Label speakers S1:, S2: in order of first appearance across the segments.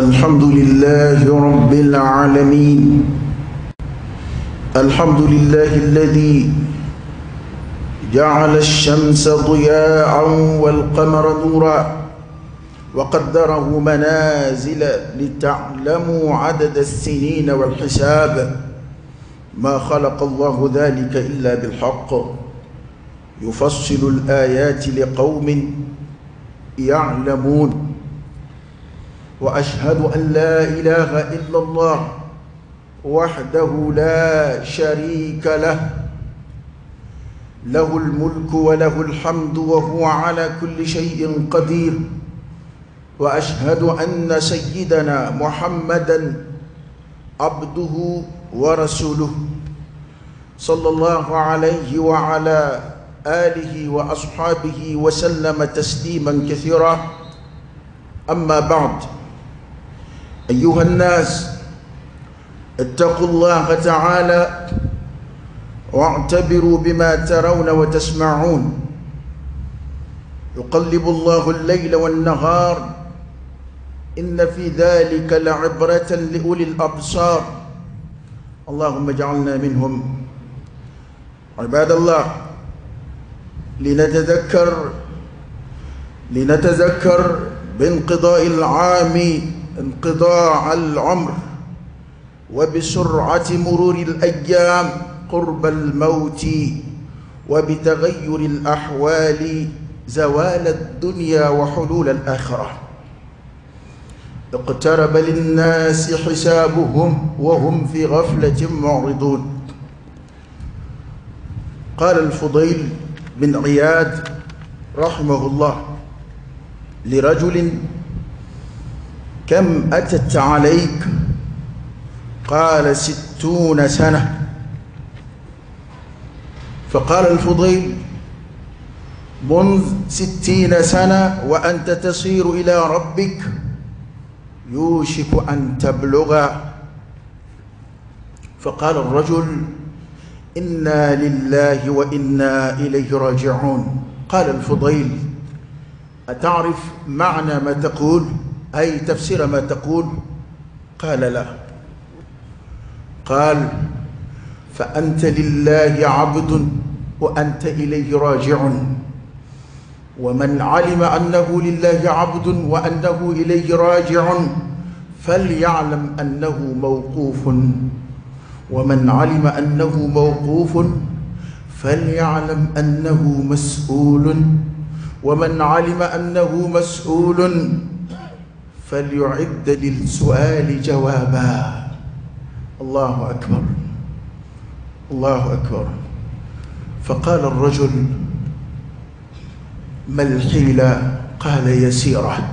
S1: الحمد لله رب العالمين الحمد لله الذي جعل الشمس ضياء والقمر نورا وقدره منازل لتعلموا عدد السنين والحساب ما خلق الله ذلك إلا بالحق يفصل الآيات لقوم يعلمون وأشهد أن لا إله إلا الله وحده لا شريك له له الملك وله الحمد وهو على كل شيء قدير وأشهد أن سيدنا محمدا عبده ورسوله صلى الله عليه وعلى آله وأصحابه وسلم تسليما كثيرا. أما بعد، أيها الناس، اتقوا الله تعالى واعتبروا بما ترون وتسمعون. يقلب الله الليل والنهار إن في ذلك لعبرة لأولي الأبصار. اللهم اجعلنا منهم. عباد الله، لنتذكر بانقضاء العام انقضاء العمر، وبسرعة مرور الأيام قرب الموت، وبتغير الأحوال زوال الدنيا وحلول الآخرة. اقترب للناس حسابهم وهم في غفلة معرضون. قال الفضيل بن عياد رحمه الله لرجل: كم أتت عليك؟ قال: 60 سنة. فقال الفضيل: منذ 60 سنة وأنت تصير إلى ربك، يوشك أن تبلغ. فقال الرجل: إنا لله وإنا إليه راجعون. قال الفضيل: أتعرف معنى ما تقول؟ أي تفسير ما تقول؟ قال: لا. قال: فأنت لله عبد وأنت إليه راجع، ومن علم أنه لله عبد وأنه إليه راجع فليعلم أنه موقوف، ومن علم أنه موقوف فليعلم أنه مسؤول، ومن علم أنه مسؤول فليعد للسؤال جوابا. الله أكبر، الله أكبر. فقال الرجل: ما الحيلة؟ قال: يسيرة،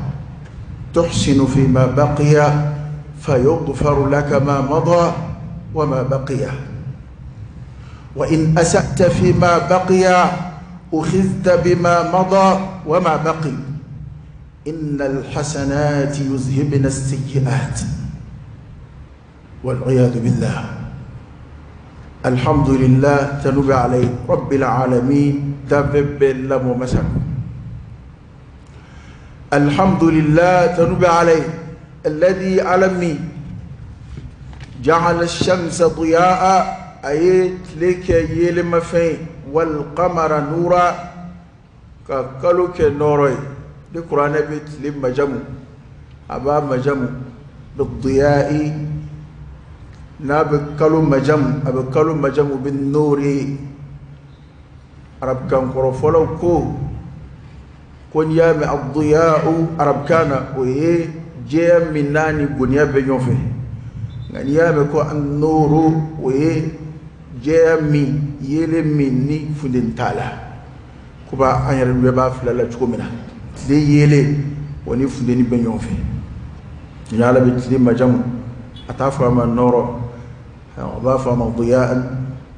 S1: تحسن فيما بقي فيغفر لك ما مضى وما بقي، وإن أسأت فيما بقي أخذت بما مضى وما بقي، إن الحسنات يذهبن السيئات، والعياذ بالله. الحمد لله تنوب عليه رب العالمين تبب لم مسك. الحمد لله تنوب عليه الذي علمني جعل الشمس ضياء أي تلك يلم فين والقمر نورا كقالوا كنوري القرآن بيت لما جمو أبا مجمو بالضياء نابكلو مجمو أبكلو مجمو بالنور عرب كان كرفلو كو كون يام الضياء عرب كان وهي جيم من ناني بنيا بنيوفه غنيا بكو النور وهي جيم يلمني فندنتالا كوبا أنير بيبا فلالا تشومنا تلي يلي وني فندني بنيوفه نيالا بتلي مجمو أتعرف ما النور أضاف ضياء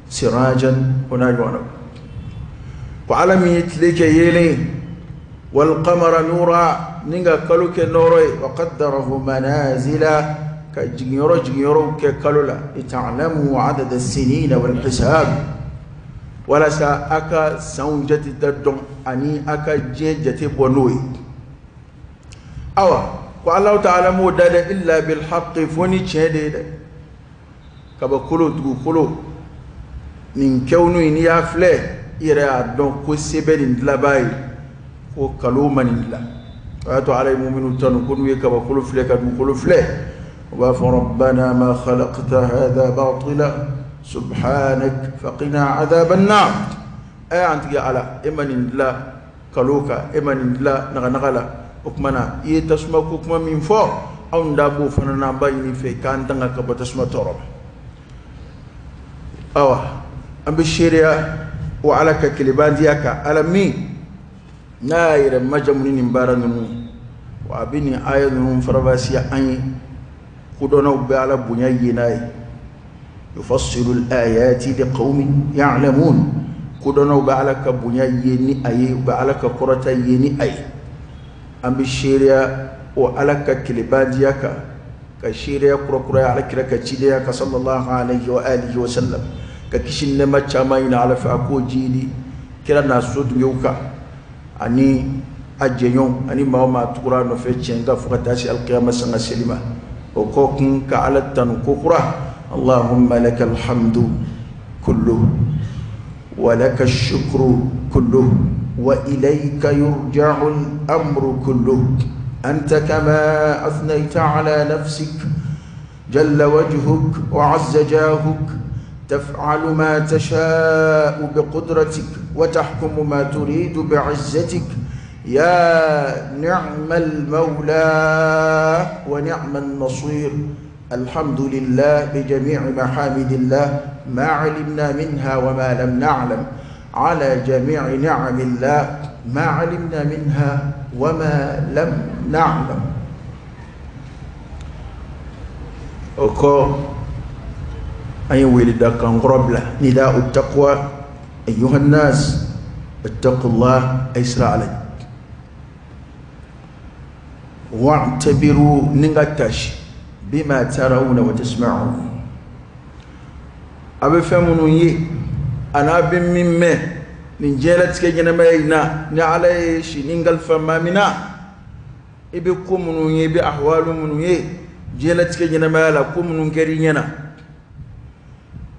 S1: سراجا ونجوانا وعلم يتلك يلي والقمر نورا نيغا كلوك نوري وقدره منازل كجنيورو جنيورو ككلولا لتعلموا عدد السنين والحساب ولا سا أكا سونجتي تدون أني أكا جيجتي بونوي أوا Ko Alahu taala m'o da dɛ, illa bil haqqi, fo ni tiɲɛ de ye dɛ. Kabakolo, dugukolo, nin kɛwunu in, n'i y'a filɛ, i yɛrɛ y'a dɔn ko se bɛ nin dilabaa ye, ko kalo ma nin dilan. O y'a to Ala ye muminu tanu ko n'u ye kabakolo filɛ ka dugukolo filɛ, u b'a fɔ: rabbana ma khalaqta hadha batila subhanak faqina adhaban nar. Ɛ an tigi Ala, e ma nin dilan kalo kan, e ma nin dilan naganaga la. O tuma na, i ye tasuma ko kuma min fɔ, anw da b'o fana na, an b'a ɲini fɛ k'an tanga ka bɔ tasuma tɔɔrɔ ma. Awa, an bɛ seereya o Ala ka kelebandiya kan, Ala min n'a y'a yɛrɛ majamu ni nin baara ninnu ye, wa a bɛ nin aya ninnu farabasiya an ye. Kodɔnnaw bɛ Ala bonya ye n'a ye: yufassilu al-ayati liqawmin ya'lamun. Kodɔnnaw bɛ Ala ka bonya ye ni a ye, u bɛ Ala ka kɔrɔta ye ni a ye. An bɛ seereya o Ala ka kelebandiya kan, ka seereya kurakuraya Ala kira ka cidenya kan, sallallahu alayhi wa alihi wa sallam, ka kisi nɛɛma caman ɲini Ala fɛ, a k'o jiidi kira n'a sodenw kan, ani a jɛɲɔgɔnw, ani maa o maa tugura a nɔfɛ tiɲɛ kan fo ka taa se alikiyama sanga seli ma. O kɔ kun, ka Ala tanu ko kura: allahumma laka alhamdu kullu wa laka shukru kullu wa ilayka yurja'u al-amru kullu, anta kama athnayta ala nafsik, jalla wajhuk wa azza jahuk, تفعل ما تشاء بقدرتك وتحكم ما تريد بعزتك، يا نعم المولى ونعم النصير. الحمد لله بجميع محامد الله ما علمنا منها وما لم نعلم، على جميع نعم الله ما علمنا منها وما لم نعلم. O kɔ, an ye weleda kan kɔrɔ bila: nida'u taqwa, ayyuha nnas ittaqullah, ay sira Ala wa'tabiru, ni ka tasi, bima tarawna wa tasma'un. A bɛ fɛn minnu ye a n'a bɛ min mɛn nin diɲɛlatigɛ ɲɛnamaya in na, ni Ala ye si ni kalifa maa min na, i bɛ ko minnu ye, i bɛ ahwalu minnu ye diɲɛlatigɛ ɲɛnamaya la, ko minnu kɛra i ɲɛna.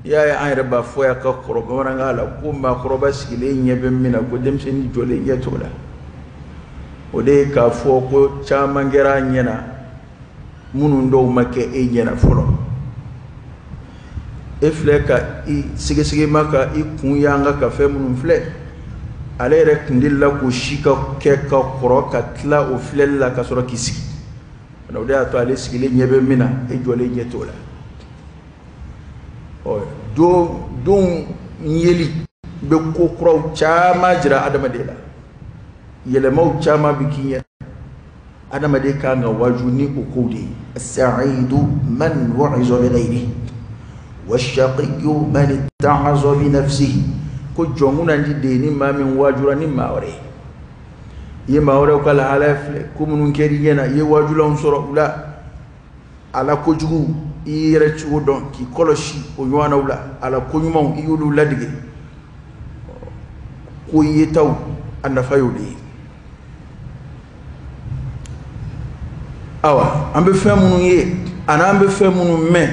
S1: I y'a ye, an yɛrɛ b'a fɔ yan ka kɔrɔ bamanankan la ko maakɔrɔba sigilen ɲɛ bɛ min na, ko denmisɛnnin jɔlen ɲɛ t'o la. O de ye k'a fɔ ko caman kɛra a ɲɛna, minnu dɔw ma kɛ e ɲɛna fɔlɔ. E filɛ ka i sigisigi ma ka i kun yanga ka fɛn minnu filɛ, ale yɛrɛ kun delila k'o si ka kɛ ka kɔrɔ ka tila o filɛli la ka sɔrɔ k'i sigi. O de y'a to ale sigilen ɲɛ bɛ min na, e jɔlen ɲɛ t'o la. Ɔ don don yeli bɛ ko kuraw caman jira adamaden la, yɛlɛmaw caman bɛ k'i ɲɛ. Adamaden kan ka waju ni o kow de ye: as-sa'idu man wa'iza bi ghayrihi wash-shaqiyyu man itta'aza bi nafsihi. Ko jɔnkuna di de ye ni maa min wajura ni maa wɛrɛ ye. I ye maa wɛrɛw ka lahalaya filɛ, ko minnu kɛr'i ɲɛna, i ye wajulanw sɔrɔ u la, a la kojugu, i y'i yɛrɛ cogo dɔn k'i kɔlɔsi o ɲɔgɔnnaw la, a la ko ɲumanw, i y'olu ladege. Ko yetaw a nafa y'o de ye. Awa, an bɛ fɛn minnu ye ani an bɛ fɛn minnu mɛn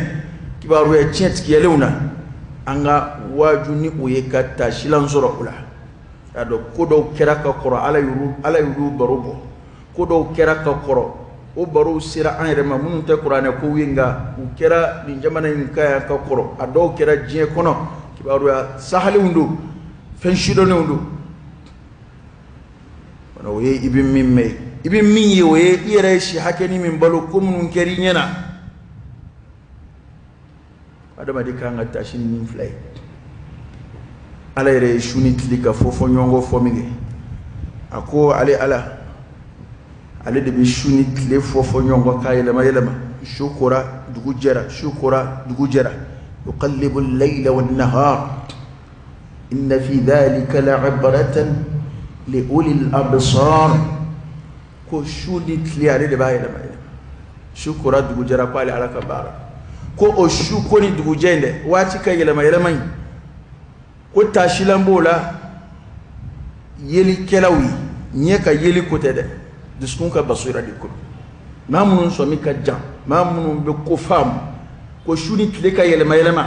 S1: kibaruya tiɲɛtigiyalenw na, an ka waaju ni o ye ka taasilan sɔrɔ o la, k'a dɔn ko dɔw kɛra ka kɔrɔ, Ala y'olu baro bɔ. Ko dɔw kɛra ka kɔrɔ, o barow sera an yɛrɛ ma, minnu tɛ kuranɛ kow ye, nka u kɛra nin jamana in kan yan ka kɔrɔ. A dɔw kɛra diɲɛ kɔnɔ, kibaruya sahalenw don, fɛn sidɔnnenw don. O ye i bɛ min mɛn, i bɛ min ye, o ye i yɛrɛ ye si hakɛni min balo, ko minnu kɛra i ɲɛna. Adamaden kan ka tasi ni min fila ye, Ala yɛrɛ ye su ni tile ka fɔ fɔ ɲɔgɔn kɔ fɔ min kɛ, a ko ale Ala, ale de bɛ su ni tile fɔ fɔ ɲɔgɔn kɔ k'a yɛlɛma yɛlɛma. Su kora, dugu jɛra, su kora, dugu jɛra. Yuqallibu al-layla wan-nahar inna fi dhalika la'ibratan li ulil absar. Ko su ni tile, ale de b'a yɛlɛma yɛlɛma. Su kora, dugu jɛra, ko ale Ala ka baara ko o su ko ni dugujɛ in dɛ, waati ka yɛlɛma yɛlɛma in, ko taasilan b'o la yelikɛlaw ye. Ɲɛ ka yeli ko tɛ dɛ, dusukun ka basira de ko. Maa minnu sɔmi ka jan, maa minnu bɛ ko faamu, ko su ni tile ka yɛlɛma yɛlɛma,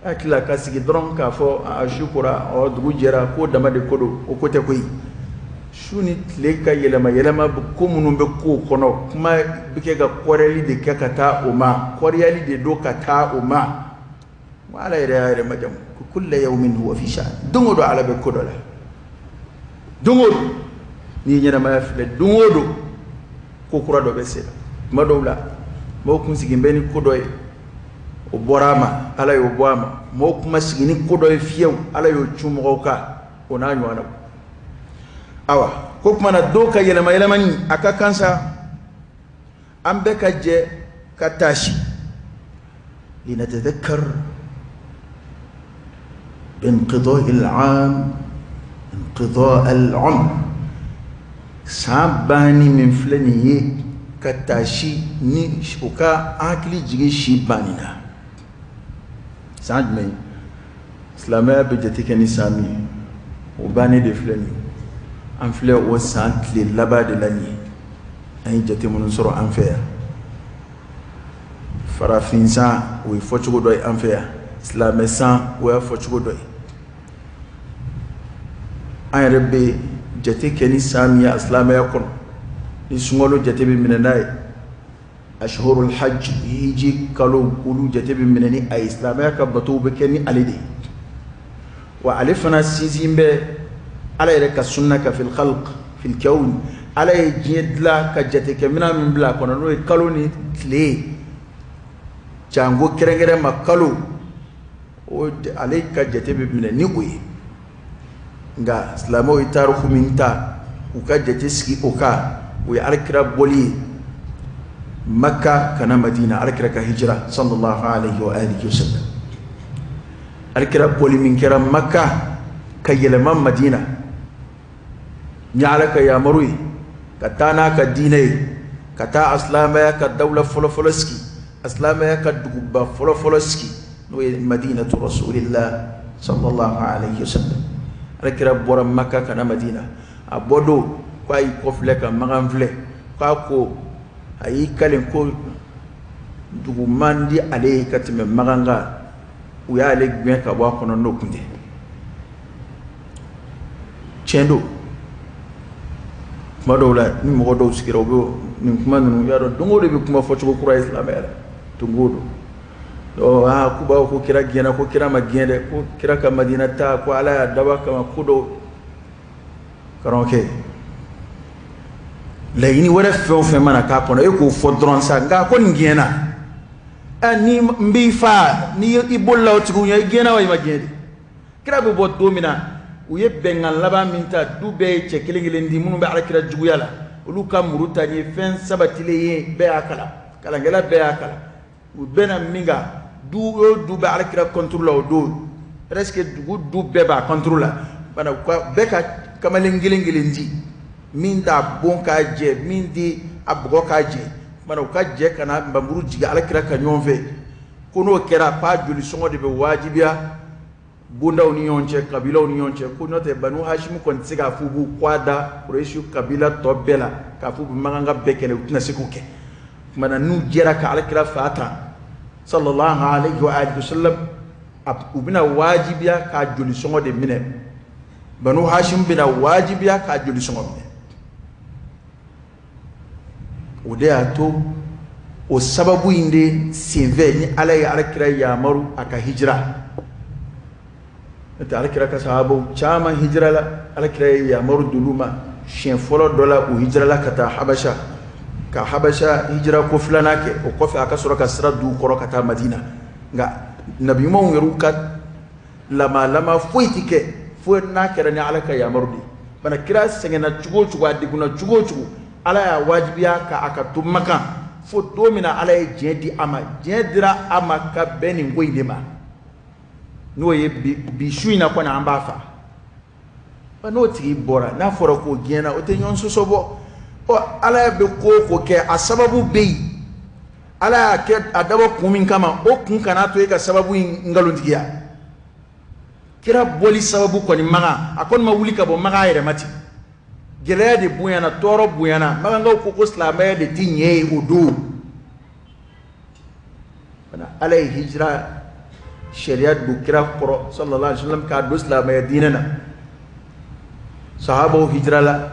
S1: a tila ka sigi dɔrɔn k'a fɔ a su kora, ɔ dugu jɛra, k'o dama de ko don, o ko tɛ koyi. Su ni tile ka yɛlɛma yɛlɛma, ko minnu bɛ kow kɔnɔ, kuma bɛ kɛ ka kɔrɔyali de kɛ ka taa o ma, kɔrɔyali de don ka taa o ma. Ala yɛrɛ y'a yɛrɛ majamu ko kulla yawmin huwa fi sha'n, don o don Ala bɛ ko dɔ la, don o don n'i ye ɲɛnamaya filɛ, don o don ko kura dɔ bɛ se la. Tuma dɔw la mɔgɔw kun sigi bɛ ni ko dɔ ye, o bɔra a ma, Ala y'o bɔ a ma. Mɔgɔw kun ma sigi ni ko dɔ ye fiyewu, Ala y'o cun mɔgɔw kan, o n'a ɲɔgɔnnaw. Awa ko tuma na dɔw ka yɛlɛma yɛlɛmani a ka kan sa, an bɛɛ ka jɛ ka taasi. Linatadhakkar binqida'i al-'am inqidaa al-'umr, san banni min filɛ nin ye, ka taasi ni o ka hakili jigin si banni na. San jumɛn silamɛya bɛ jate kɛ ni san min ye, o bannen de filɛ nin ye. An filɛ o san tile laban de la nin ye. An ye jate minnu sɔrɔ an fɛ yan, farafin san o ye fɔcogo dɔ ye an fɛ yan, silamɛ san o y'a fɔcogo dɔ ye. An yɛrɛ bɛ jate kɛ ni san min ye a silamɛya kɔnɔ, ni sunkalo jate bɛ minɛ n'a ye, ashhurul hajj, hiji kalo, olu jate bɛ minɛ ni a ye, silamɛya ka batow bɛ kɛ ni ale de ye. Wa ale fana sinsin bɛ Ala yɛrɛ ka sunna ka fil khalq fil kawn, Ala ye diɲɛ dilan ka jatekɛminɛn min bila a kɔnɔ, n'o ye kalo ni tile ye, janko kɛrɛnkɛrɛn ma kalo, o ale ka jate bɛ minɛ ni o ye. Nka silamɛw ye tariku min ta k'u ka jate sigi o kan, o ye Alakira bɔli ye Maka ka na Madina, Alakira ka hijira sallallahu alaihi wa alihi wa sallam. Alakira bɔli min kɛra Maka ka yɛlɛma Madina ni Ala ka yamaru ye, ka taa n'a ka diinɛ ye, ka taa a silamɛya ka dawula fɔlɔfɔlɔ sigi, a silamɛya ka duguba fɔlɔfɔlɔ sigi, n'o ye Madinatu Rasulillah sallallahu alaihi wa sallam. Alakira bɔra Maka ka na Madina, a bɔ don k'a y'i kɔfilɛ ka Makan filɛ, k'a ko a y'i kalen ko dugu man di ale ye ka tɛmɛ Makan kan, u y'ale gɛn ka bɔ a kɔnɔ n'o kun tɛ. Tiɲɛ don, kuma dɔw la ni mɔgɔ dɔw sigira u bɛ nin kuma ninnu, y'a dɔn don o don bɛ kuma fɔcogo kura ye silamɛya la, don o don. Ɔ k'u b'a fɔ ko kira gɛnna, ko kira ma gɛn dɛ, ko kira ka Madina taa, ko Ala y'a dabɔ a kama, ko dɔw. Karamɔgɔkɛ, laɲini wɛrɛ fɛn o fɛn mana k'a kɔnɔ, e k'o fɔ dɔrɔn sa, nka ko nin gɛnna, ɛ ni n b'i fa, ni i bolila o tigiw ɲɛ, i gɛnna wa i ma gɛn de? Kira bɛ bɔ don min na, u ye bɛnkan laban min ta, du bɛɛ ye cɛ kelen kelen di minnu bɛ Alakira juguya la, olu ka muru ta nin ye fɛn sabatilen ye, bɛɛ y'a kalan, kalankɛla bɛɛ y'a kalan. U bɛnna min kan, du o du bɛ Alakira contre la o don, presque dugu du bɛɛ b'a contre la. Bana bɛɛ ka kamalen kelen kelen di, min t'a bon k'a jɛ, min di a bugɔ k'a jɛ, bana u ka jɛ ka na nbamuru jigin Alakira ka ɲɔgɔn fɛ. Ko n'o kɛra, k'a joli sɔngɔ de bɛ wajibiya bondaw ni ɲɔgɔn cɛ, kabilaw ni ɲɔgɔn cɛ. Ko n'o tɛ, Banu Hasimu kɔni tɛ se k'a fɔ u b'u kɔ da Kurɛsi kabila tɔ bɛɛ la, k'a fɔ u bɛ Makan ka bɛɛ kɛlɛ, u tɛna se k'o kɛ. Tuma na n'u jɛra ka Alakira fa tan sallallahu alaihi wa alihi wa sallam, u bɛna wajibiya k'a joli sɔngɔ de minɛ. Banu Hasimu bɛna wajibiya k'a joli sɔngɔ minɛ. O de y'a to o sababu in de senfɛ ni Ala ye Alakira yamaru a ka hijira. N'o tɛ, Alakira ka sahabaw caman hijira la, Alakira ye yamaru d'olu ma siɲɛ fɔlɔ dɔ la, u hijirala ka taa Habasha, ka Habasha hijira ko filanan kɛ, o kɔfɛ a ka sɔrɔ ka sira d'u kɔrɔ ka taa Madina. Nka nabi ɲumanw yɛrɛw ka lamalama foyi ti kɛ fo n'a kɛra ni Ala ka yamaru de ye. Bana kira sɛgɛnna cogo o cogo, a degunna cogo o cogo, Ala y'a wajibiya ka a ka to Makan fo don min na Ala ye diɲɛ di a ma. Diɲɛ dira a ma ka bɛn nin ko in de ma, n'o ye bi su in na kɔni an b'a fa. N'o tigi bɔra, n'a fɔra k'o gɛnna, o tɛ ɲɔgɔn sɔsɔ bɔ. Ɔ Ala bɛ ko o ko kɛ, a sababu bɛ yen. Ala y'a kɛ a dabɔ kun min kama, o kun kana to e ka sababu in nkalontigiya. Kira bɔli sababu kɔni Makan, a kɔni ma wuli ka bɔ Makan a yɛrɛ ma ten. Gɛlɛya de bonyana, tɔɔrɔ bonyana, makankaw ko ko silamɛya de ti ɲɛ ye o don. Ala ye hijira sariya don kira kɔrɔ sallallahu alaihi wasallam k'a don silamɛya diinɛ na. Sahabaw hijira la,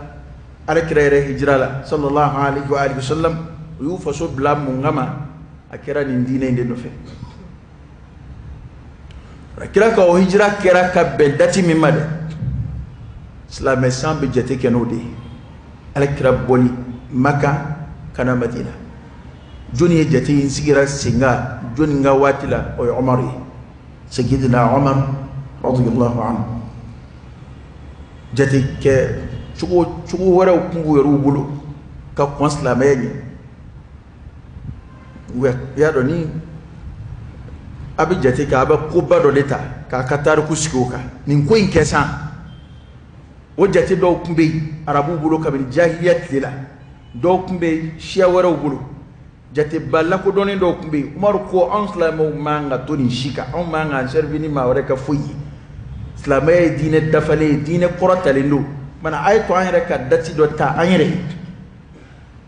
S1: ala kira yɛrɛ hijira la sallallahu alaihi wa alihi wasallam. U y'u faso bila mun kama? A kɛra nin diinɛ in de nɔfɛ. A kira ka o hijira kɛra ka bɛn dati min ma dɛ, silamɛ san bɛ jate kɛ n'o de ye. Ala kira bɔli Maka ka na Madina, jɔnni ye jate in sigira sen kan jɔnni ka waati la? O ye Umaru ye, Sayyidina Umar radiyallahu anhu. Jate kɛ cogo cogo wɛrɛw tun b'u yɛrɛw bolo ka kɔn silamɛya ɲɛ. I y'a dɔn, ni a bɛ jate kɛ, a bɛ koba dɔ de ta k'a ka tariku sigi o kan. Nin ko in kɛ san, o jate dɔw tun bɛ yen arabuw bolo kabini jahiliya tile la, dɔw tun bɛ yen siya wɛrɛw bolo, jateba lakodɔnnen dɔw tun bɛ yen. Umaru ko anw silamɛw man ka to nin si kan, anw man k'an servi ni maa wɛrɛ ka foyi ye. Silamɛya ye diinɛ dafalen ye, diinɛ kɔrɔtalen don. Mana a ye to an yɛrɛ ka dati dɔ ta an yɛrɛ ye.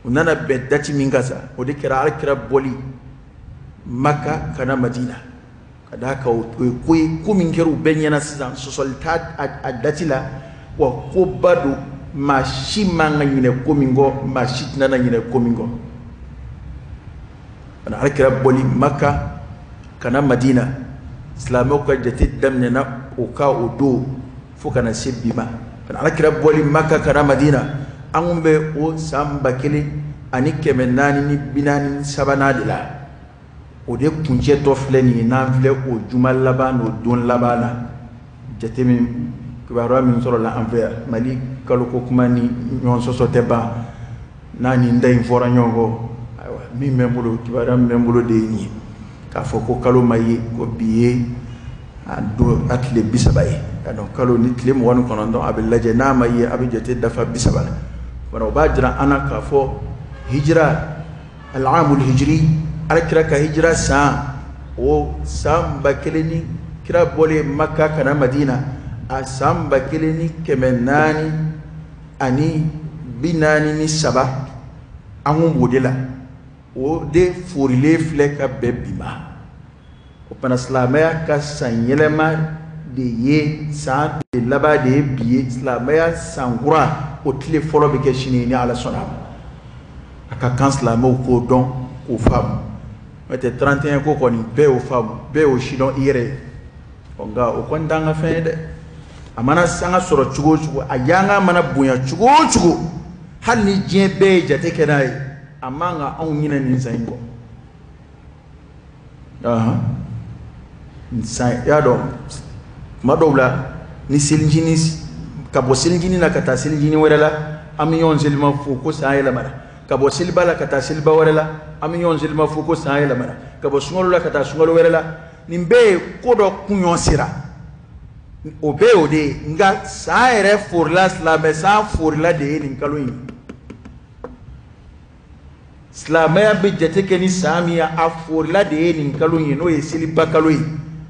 S1: U nana bɛn dati min kan sa, o de kɛra ala kira bɔli Maka ka na Madina. Ka d'a kan o ye ko ye, ko min kɛra u bɛɛ ɲɛna sisan, sɔsɔli t'a a dati la. Wa koba don, maa si man ka ɲinɛ ko min kɔ, maa si tɛna na ɲinɛ ko min kɔ. Ala kira bɔli Maka ka na Madina, silamɛw ka jate daminɛna o ka o don fo ka na se bi ma. Ala kira bɔli Maka ka na Madina, an kun bɛ o san 1443nan de la. O de kuncɛ tɔ filɛ nin ye, n'an filɛ o juma laban n'o don laban na. Jate min kibaruya min sɔrɔla an fɛ yan, Mali kaloko kuma ni ɲɔgɔn sɔsɔ tɛ ban n'a nin da in fɔra ɲɔgɔn kɔ. Ayiwa, min bɛ n bolo, kibaruya min bɛ n bolo de ye nin ye, k'a fɔ ko kalo ma ye, ko bi ye a don a tile 30 ye. Ka dɔn kalo ni tile 29 a bɛ lajɛ, n'a ma ye a bɛ jate dafa 30 la. O b'a jira an na k'a fɔ hijira al-aamul hijri, ala kira ka hijira san, o san 1000 ni kira bɔlen Maka ka na Madina, a san 1443, an kun b'o de la. O de forilen filɛ ka bɛn bi ma. O fana silamɛya ka san yɛlɛma de ye, san de laban de ye bi ye. Silamɛya san kura o tile fɔlɔ bɛ kɛ sini ni Ala sɔnna a ma. A ka kan silamɛw k'o dɔn, k'o faamu. N'o tɛ 31 ko kɔni, bɛɛ y'o faamu, bɛɛ y'o sidɔn i yɛrɛ ye. Nka o kɔni t'an ka fɛn ye dɛ. A mana sanga sɔrɔ cogo o cogo, a yanga mana bonya cogo o cogo, hali ni diɲɛ bɛɛ ye jate kɛ n'a ye, a man ka anw ɲinɛ nin san in kɔ. San, i y'a dɔn, tuma dɔw la ni selijini, ka bɔ selijini na ka taa selijini wɛrɛ la, an bɛ ɲɔgɔn selima fo ko san yɛlɛmana. Ka bɔ seliba la ka taa seliba wɛrɛ la, an bɛ ɲɔgɔn selima fo ko san yɛlɛmana. Ka bɔ sunkalo la ka taa sunkalo wɛrɛ la, nin bɛɛ ye ko dɔ kunɲɔgɔn sera, o bɛɛ y'o de ye. Nka san yɛrɛ forila, silamɛ san forila de ye nin kalo in. Silamɛya bɛ jate kɛ ni san min ye, a forila de ye nin kalo in ye, n'o ye seliba kalo ye.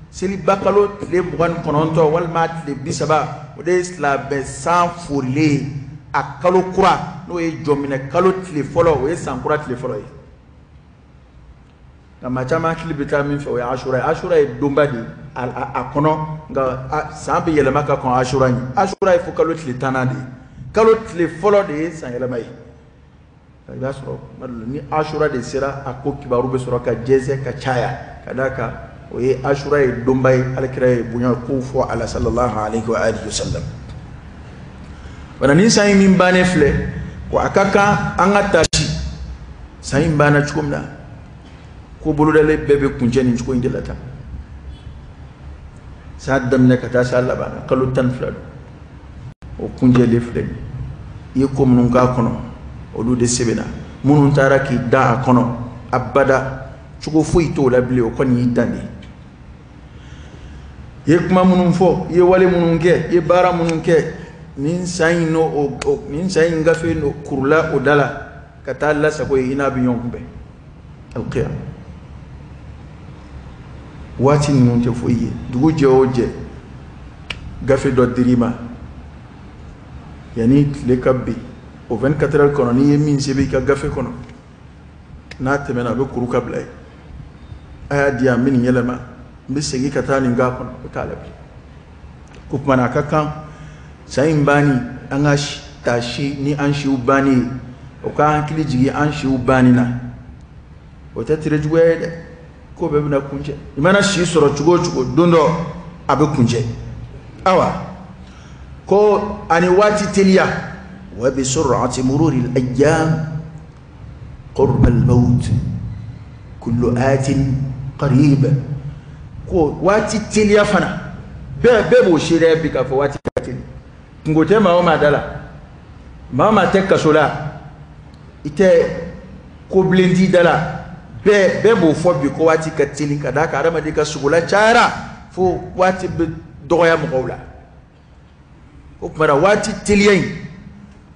S1: Seliba kalo tile 29 walima tile 30, o de ye silamɛ san forilen ye. A kalo kura, n'o ye jɔminɛ kalo tile fɔlɔ, o ye san kura tile fɔlɔ ye. Nka maa caman hakili bɛ taa min fɛ, o ye Asura ye. Asura ye donba de ye a kɔnɔ, nka san bɛ yɛlɛma ka kɔn Asura ɲɛ. Asura ye fo kalo tile 10nan de ye. Kalo tile fɔlɔ de ye san yɛlɛma ye. I b'a sɔrɔ ni Asura de sera, a ko kibaru bɛ sɔrɔ ka jɛnsɛn ka caya, ka d'a kan o ye Asura ye donba ye. Alakira ye bonya kow fɔ a la sallallahu alaihi wa alihi wa sallam. Bana nin san in min bannen filɛ, ko a ka kan an ka taasi san in banna cogo min na, ko bolodalen bɛɛ bɛ kuncɛ nin cogo in de la tan. San daminɛ ka taa se a laban na, kalo 12 don, o kuncɛlen filɛ nin ye. I ye ko minnu k'a kɔnɔ, olu de sɛbɛnna. Minnu taara k'i dan a kɔnɔ, abada cogo foyi t'o la bilen, o kɔni y'i dan de ye. I ye kuma minnu fɔ, i ye wale minnu kɛ, i ye baara minnu kɛ nin san in, n'o nin san in gafe n'o kurula o da la ka taa lasago ye, i n'a bɛ ɲɔgɔn kunbɛn alqiyama. Waati ninnu tɛ foyi ye. Dugu jɛ o jɛ, gafe dɔ dir'i ma, Yanni tile ka bin, o 24 heures kɔnɔ, n'i ye min sɛbɛn i ka gafe kɔnɔ, n'a tɛmɛna, a bɛ kuru ka bila yen. A y'a di yan, n bɛ nin yɛlɛma, n bɛ segin ka taa nin k'a kɔnɔ, o t'a la bilen. Ko tuma na, a ka kan san in banni, an ka taasi ni an siw banni ye, o k'an hakili jigin an siw banni na. O tɛ tere juguya ye dɛ. Ko bɛɛ bɛna kuncɛ. I mana si sɔrɔ cogo o cogo, don dɔ a bɛ kuncɛ. Awa, ko ani waati teliya, wa bi sur'ati mururi al-ayyam qurb al-maut kullu atin qarib. Ko waati teliya fana, bɛɛ bɛɛ b'o seereya bi k'a fɔ waati ka teli. Kunko tɛ maa o maa da la, maa o maa tɛ kaso la, i tɛ ko bilen t'i da la, bɛɛ bɛɛ b'o fɔ bi ko waati ka teli, ka d'a kan adamaden ka sogola cayara fo waati bɛ dɔgɔya mɔgɔw la. O tuma na, waati teliya in,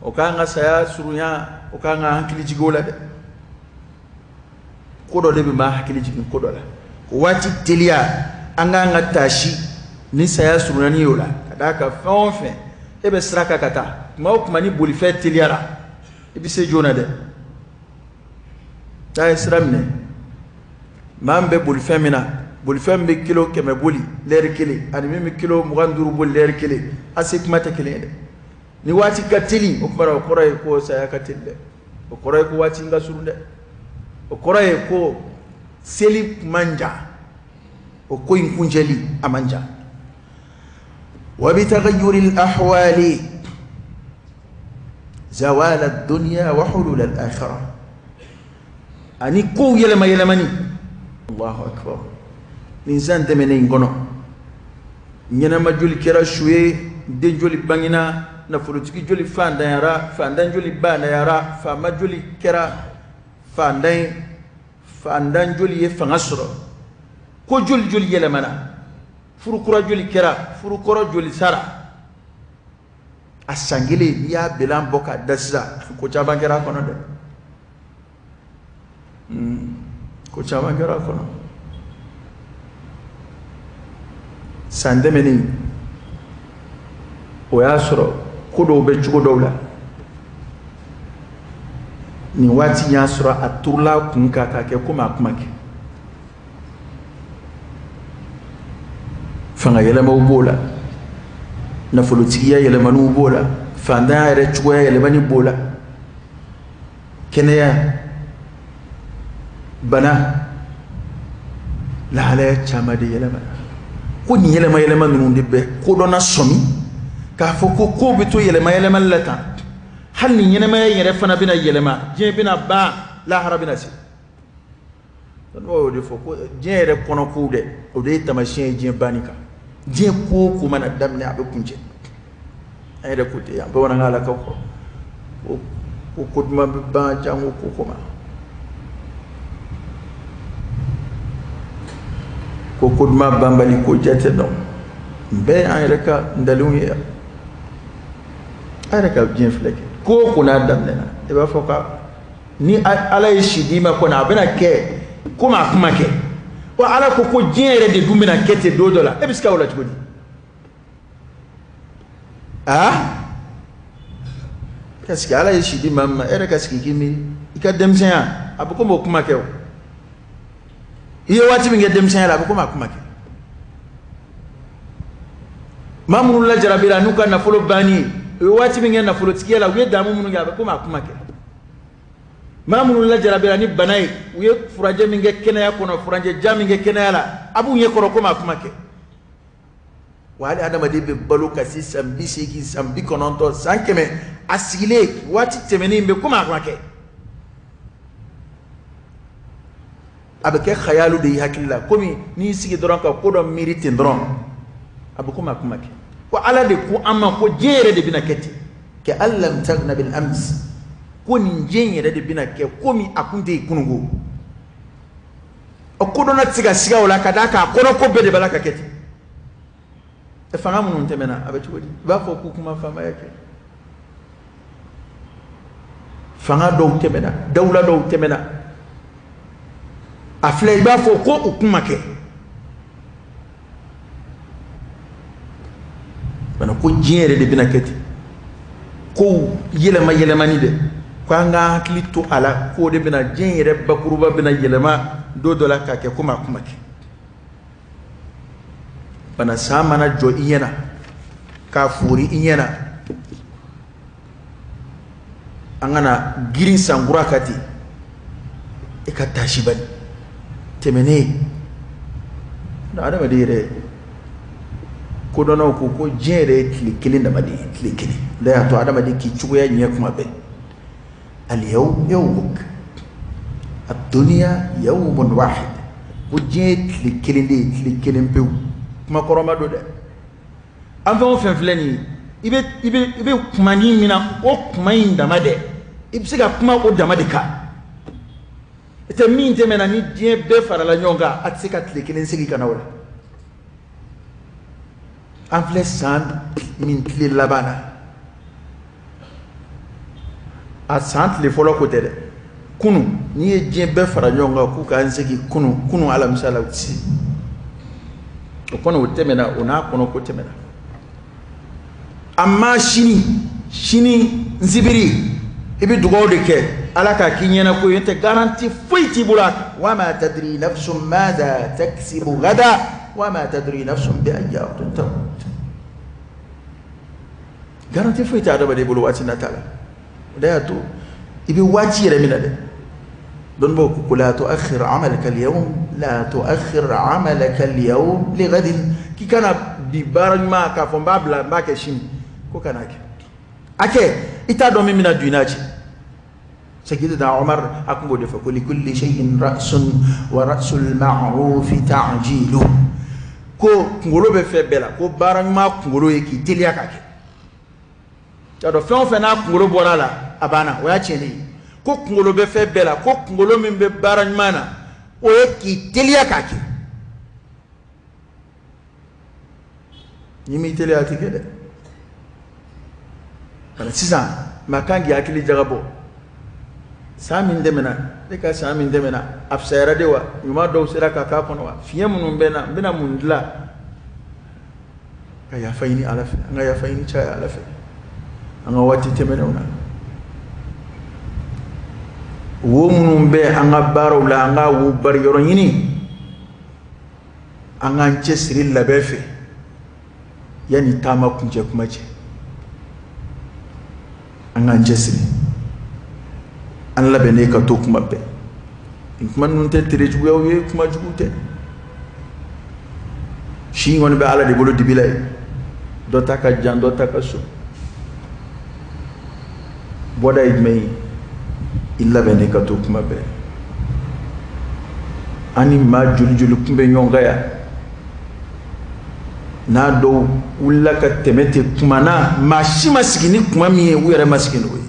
S1: o k'an ka saya surunya, o k'an ka hakili jigin o la dɛ. Ko dɔ de bɛ maa hakili jigin ko dɔ la. O waati teliya, an k'an ka taasi ni saya surunyani ye o la, ka d'a kan fɛn o fɛn e bɛ sira kan ka taa, tuma o tuma ni bolifɛn teliyara, i bɛ se joona dɛ. N'a ye sira minɛ, maa min bɛ bolifɛn min na, bolifɛn bɛ kilo 100 boli lɛri kelen ani min bɛ kilo 25 boli lɛri kelen, a se kuma tɛ kelen ye dɛ. Ni waati ka teli, o tuma, o kɔrɔ ye ko saya ka teli dɛ. O kɔrɔ ye ko waati in ka surun dɛ. O kɔrɔ ye ko seli man jan, o ko in kuncɛli a man jan. Wa bi taghayyuri al-ahwali zawal ad-dunya wa hulul al-akhirah. Ani kow yɛlɛma yɛlɛmani. Allahu akbar! Nin san tɛmɛnen in kɔnɔ, ɲɛnama joli kɛra su ye, den joli bangena, nafolotigi joli fantanyara, fantan joli baanayara, faama joli kɛra fantan ye, fantan joli ye fanga sɔrɔ, ko joli joli yɛlɛmana, furukura joli kɛra, furukɔrɔ joli sara. A san kelen, n'i y'a bilan bɔ k'a da sisan, ko caman kɛra a kɔnɔ dɛ. Ko caman kɛra a kɔnɔ. San tɛmɛnen, o y'a sɔrɔ ko dɔw bɛ cogo dɔw la. Nin waati y'a sɔrɔ a turula kun kan k'a kɛ komi a kuma kɛ. Fanga yɛlɛmaw b'o la, nafolotigiya yɛlɛmaniw b'o la, fantanya yɛrɛ cogoya yɛlɛmani b'o la, kɛnɛya, bana, lahalaya caman de yɛlɛmana. Ko nin yɛlɛma yɛlɛma ninnu de bɛ kodɔnna sɔmi k'a fɔ ko kow bɛ to yɛlɛma yɛlɛmali la tan. Hali ni ɲɛnɛmaya yɛrɛ fana bɛna yɛlɛma, diɲɛ bɛna ban, lahara bɛna se. Dɔnnibagaw y'o de fɔ ko diɲɛ yɛrɛ kɔnɔ kow dɛ, o de ye taamasiyɛn ye diɲɛ banni kan. Diɲɛ ko o ko mana daminɛ, a bɛ kuncɛ. An yɛrɛ ko ten yan bamanankan la ka kɔrɔ ko ko duman bɛ ban jango ko ko ma ko ko duman banbali ko jɛ tɛ dɔn. Nin bɛɛ y'an yɛrɛ ka ntalenw ye yan. An yɛrɛ ka diɲɛ filɛ kɛ, ko o ko n'a daminɛna, i b'a fɔ ka ni Ala ye si d'i ma kɔni, a bɛna kɛ komi a kuma kɛ. Wa Ala ko ko diɲɛ yɛrɛ de dun bɛna kɛ ten don dɔ la, e bɛ se ka o la cogo di? Aa, ka sigi, Ala ye si di maa min ma, e yɛrɛ ka sigi k'i miiri i ka denmisɛnya, a bɛ komi o kuma kɛ. O i ye waati min kɛ denmisɛnya la, a bɛ komi a kuma kɛ. Maa minnu lajarabira n'u ka nafolo banni ye, u ye waati min kɛ nafolotigiya la, u ye damu minnu kɛ, a bɛ komi a kuma kɛ. Maa minnu lajarabira ni bana ye, u ye furancɛ min kɛ kɛnɛya kɔnɔ, furancɛ jan min kɛ kɛnɛya la, a b'u ɲɛ kɔrɔ komi a kuma kɛ. Wa hali adamaden bɛ balo ka se san 80, san 90, san 100, a sigilen, waati tɛmɛnen bɛ komi a kuma kɛ. A bɛ kɛ khayalu de ye hakili la, komi n'i sigi dɔrɔn ka ko dɔ miiri ten dɔrɔn, a bɛ komi a kuma kɛ. Ko Ala de ko an ma ko diɲɛ yɛrɛ de bɛna kɛ ten, ka an lam tagna bil ams, ko nin diɲɛ yɛrɛ de bɛna kɛ komi a kun tɛ yen kununko. O kodɔnna tɛ se ka siga o la, ka d'a kan a kɔnɔ ko bɛɛ de b'a la ka kɛ ten. Fanga minnu tɛmɛna, a bɛ cogo di? I b'a fɔ ko kuma faamaya kɛ. Fanga dɔw tɛmɛna, dawula dɔw tɛmɛna, a filɛ i b'a fɔ ko u kuma kɛ. Bana ko diɲɛ yɛrɛ de bɛna kɛ ten. Kow yɛlɛma yɛlɛmani dɛ, ko an ka hakili to a la, k'o de bɛna diɲɛ yɛrɛ bakuruba bɛna yɛlɛma don dɔ la k'a kɛ komi a kuma kɛ. Bana san mana jɔ i ɲɛna k'a foori i ɲɛna, an kana girin sankura kan ten, e ka taasi bali tɛmɛnen. Adamaden yɛrɛ kodɔnnaw ko ko diɲɛ yɛrɛ ye tile kelen dama de ye, tile kelen. O de y'a to adamaden k'i cogoya ɲɛ kuma bɛɛ. Al-yawm yawmuk, ad-dunya yawmun wahid. Ko diɲɛ ye tile kelen de ye, tile kelen pewu. Kuma kɔrɔma don dɛ. An fɛn o fɛn filɛ nin ye, i bɛ kuma ni min na, o kuma in dama dɛ, i bɛ se ka kuma o dama de kan. I tɛ min tɛmɛna ni diɲɛ bɛɛ farala ɲɔgɔn kan, a tɛ se ka tile kelen segin ka na o la. An filɛ san min tile laban na, a san tile fɔlɔ ko tɛ dɛ. Kunu, n'i ye diɲɛ bɛɛ fara ɲɔgɔn kan k'u k'an segin kunu, kunu alamisa la, u tɛ se. O kɔni o tɛmɛna, o n'a kɔnɔ ko tɛmɛna. Amma sini, sini nsibiri, i bɛ dugawu de kɛ Ala k'a k'i ɲɛna ko ye, n'o tɛ garantie foyi t'i bolo a kan. Wa ma tadri nafsun madha taksibu gada wa ma tadri nafsun bi ayyi ardin tamut. Garantie foyi tɛ adamaden bolo waati nata la. O de y'a to i bɛ waati yɛrɛ minɛ dɛ. Dɔnnibaw ko ko la tuakhir amalaka al-yawm, la tuakhir amalaka al-yawm li ghadin, k'i kana bi baara ɲuman k'a fɔ n b'a bila n b'a kɛ sini, ko kana kɛ. A kɛ, i t'a dɔn min bɛna don i n'a cɛ. Sayyidina Umar a kun b'o de fɔ ko likulli shay'in ra'sun wa ra'sul ma'rufi ta'jilu, ko kunkolo bɛ fɛn bɛɛ la, ko baara ɲuman kunkolo ye k'i teliya k'a kɛ. Y'a dɔn fɛn o fɛn n'a kunkolo bɔra a la, a banna, o y'a tiɲɛnen ye. Ko kunkolo bɛ fɛn bɛɛ la, ko kunkolo min bɛ baara ɲuman na, o ye k'i teliya k'a kɛ. N'i m'i teliya, a tɛ kɛ dɛ. Bari sisan maa kan k'i hakili jagabɔ, san min tɛmɛna, ne ka san min tɛmɛna, a fisayara de wa? Ɲuman dɔw sera ka k'a kɔnɔ wa? Fiɲɛ minnu bɛ n na, n bɛna mun dilan? Ka yafa ɲini Ala fɛ, an ka yafa ɲini caya Ala fɛ an ka waati tɛmɛnenw na. Wo minnu bɛ an ka baaraw la, an ka wo bari yɔrɔ ɲini, an k'an cɛsiri labɛn fɛ yanni taama kuncɛ kuma cɛ. An k'an cɛsiri, an labɛnnen ka to kuma bɛɛ. Nin kuma ninnu tɛ tere juguyaw ye, kuma jugu tɛ. Si kɔni bɛ Ala de bolo dibi la ye, dɔ ta ka jan, dɔ ta ka so. Bɔda ye jumɛn ye? I labɛnnen ka to kuma bɛɛ. An ni maa joli joli kun bɛ ɲɔgɔn kan yan, n'a dɔw wulila ka tɛmɛ ten kuma na, maa si ma sigi ni kuma min ye, u yɛrɛ ma sigi n'o ye.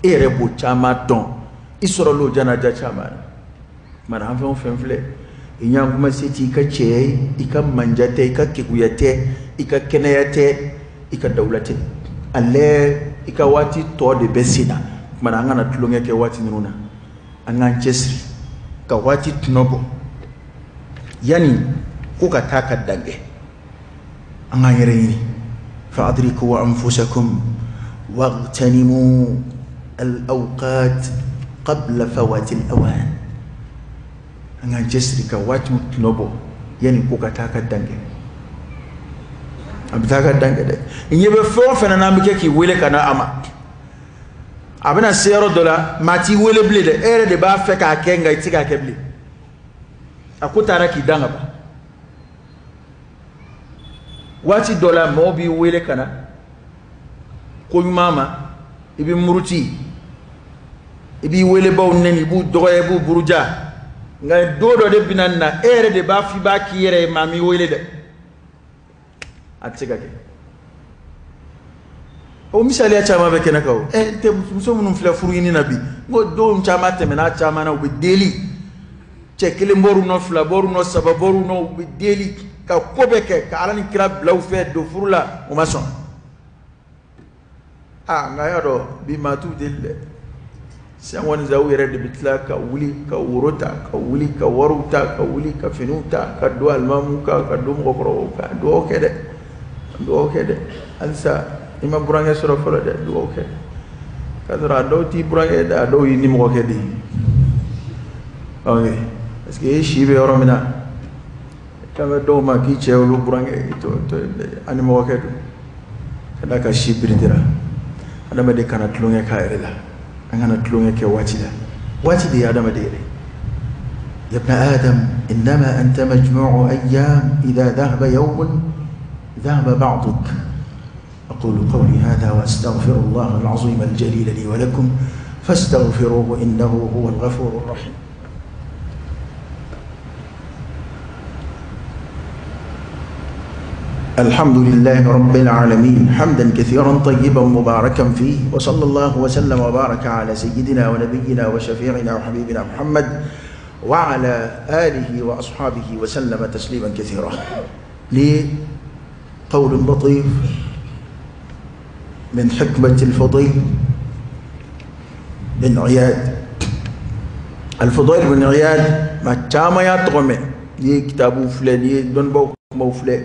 S1: E yɛrɛ b'o caman dɔn, i sɔrɔla o janaja caman na. Mara an fɛn o fɛn filɛ, i ɲankuma se t'i ka cɛya ye, i ka manja tɛ, i ka keguya tɛ, i ka kɛnɛya tɛ, i ka dawula tɛ, ale i ka waati tɔ de bɛ sen na. Kumana an kana tulonkɛ kɛ waati ninnu na, an k'an cɛsiri ka waati tɔnɔ bɔ yanni ko ka taa ka dan kɛ. An k'an yɛrɛ ɲini. Fa adriku anfusakum wagtanimu al-awqat qabla fawati al-awan. An k'an cɛsiri ka waatiw tɔnɔ bɔ yanni ko ka taa ka dan kɛ. A bɛ taa ka dan kɛ dɛ. I ɲɛ bɛ fɛn o fɛn na, n'an bɛ kɛ k'i wele ka na a ma, a bɛna se yɔrɔ dɔ la, maa t'i wele bilen dɛ, e yɛrɛ de b'a fɛ k'a kɛ, nka i tɛ se k'a kɛ bilen. A ko taara k'i dan ka ban. Waati dɔ la, mɔgɔw b'i wele ka na ko ɲuman ma, i bɛ muruti, i b'i welebaw nɛni, i b'u dɔgɔya, i b'u buruja. Nka don dɔ de bɛna na, e yɛrɛ de b'a fɔ i b'a k'i yɛrɛ ye, maa m'i wele dɛ, a tɛ se ka kɛ. O misaliya caman bɛ kɛnɛ kan. O ɛ tɛ muso minnu filɛ furu ɲini na bi, n ko denw caman tɛmɛna caman na, u bɛ deli, cɛ kelen bɔr'u nɔ, fila bɔr'u nɔ, saba bɔr'u nɔ, u bɛ deli ka ko bɛɛ kɛ ka Ala ni kira bila u fɛ don furu la, u ma sɔn. Aa, nka y'a dɔn bi maa t'u deli dɛ. Sisan kɔni sa, u yɛrɛ de bɛ tila ka wuli ka woro ta, ka wuli ka wariw ta, ka wuli ka finiw ta, ka don alimamu kan, ka don mɔgɔkɔrɔbaw kan. Dugawu kɛ dɛ, dugawu kɛ dɛ halisa. I ma burankɛ sɔrɔ fɔlɔ dɛ, dugawu kɛ. K'a sɔrɔ a dɔw t'i burankɛ dɛ, a dɔw y'i nimɔgɔkɛ de ye. Ok, parce que e si bɛ yɔrɔ min na, kan bɛ dɔw ma k'i cɛ olu burankɛ, a nimɔgɔkɛ don. Ka d'a kan si biritira. Adamaden kana tulonkɛ k'a yɛrɛ la, an kana tulonkɛ kɛ waati la. Waati de ye adamaden yɛrɛ. يا ابن آدم إنما أنت مجموع أيام، إذا ذهب يوم ذهب بعضك. أقول قولي هذا وأستغفر الله العظيم الجليل لي ولكم فاستغفروه إنه هو الغفور الرحيم. الحمد لله رب العالمين حمدا كثيرا طيبا مباركا فيه، وصلى الله وسلم وبارك على سيدنا ونبينا وشفيعنا وحبيبنا محمد وعلى آله وأصحابه وسلم تسليما كثيرا. لي قول لطيف من حكمة الفضيل بن عياد. الفضيل بن عياد ما تاما يطغمي لي كتابه فلان لي دون بو فلان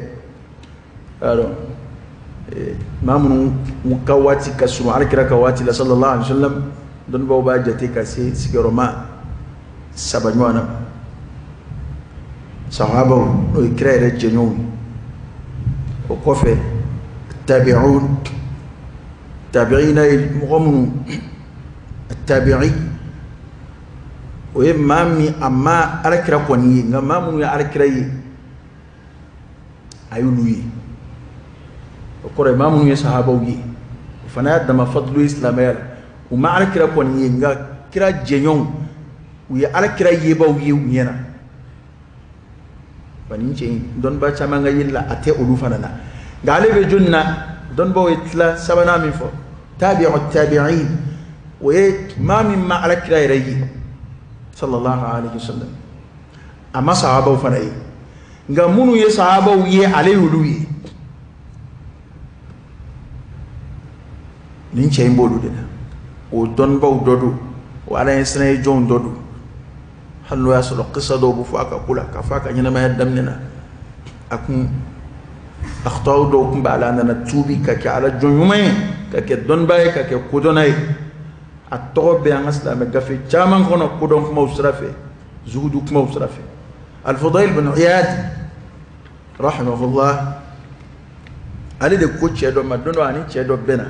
S1: ما من مكواتي كسر على كرا كواتي صلى الله عليه وسلم دون بو باجتي كسي سيغروما saba ɲɔgɔn na. Sahabaw n'o ye kira yɛrɛ jɛɲɔgɔnw, o kɔfɛ tabi'un, tabi'ina ye mɔgɔ minnu, tabi'i o ye maa min a ma alakira kɔni ye, nka maa minnu ye alakira ye a y'olu ye. O kɔrɔ ye maa minnu ye sahabaw ye, o fana y'a dama fadlu ye silamɛya la. U ma alakira kɔni ye, nka kira jɛɲɔgɔnw u ye alakira yebaw ye u ɲɛna. Wa nin cɛ in dɔnnibaa caman ka yeli la a tɛ olu fana na, nka ale bɛ jɔnni na? Dɔnnibaaw ye tila sabanan min fɔ, tabi'u tabi'in, o ye maa min ma alakira yɛrɛ ye sallallahu alaihi wasallam, a ma sahabaw fana ye, nka minnu ye sahabaw ye ale y'olu ye. Nin cɛ in b'olu de la, o dɔnnibaaw dɔ don, o ala ye siran ye jɔnw dɔ don. Hali n'o y'a sɔrɔ kisa dɔw bɛ fɔ a ka ko la, k'a fɔ a ka ɲɛnamaya daminɛ na, a kun akhtaw dɔw kun b'a la, a nana tuubi ka kɛ ala jɔn ɲuman ye, ka kɛ dɔnnibaa ye, ka kɛ kodɔnna ye. A tɔgɔ bɛ an ka silamɛ gafe caman kɔnɔ kodɔn kumaw sira fɛ, zuhudu kumaw sira fɛ. Al-Fudayl bin Iyad rahimahullah, ale de ko cɛ dɔ ma don dɔ, ani cɛ dɔ bɛnna,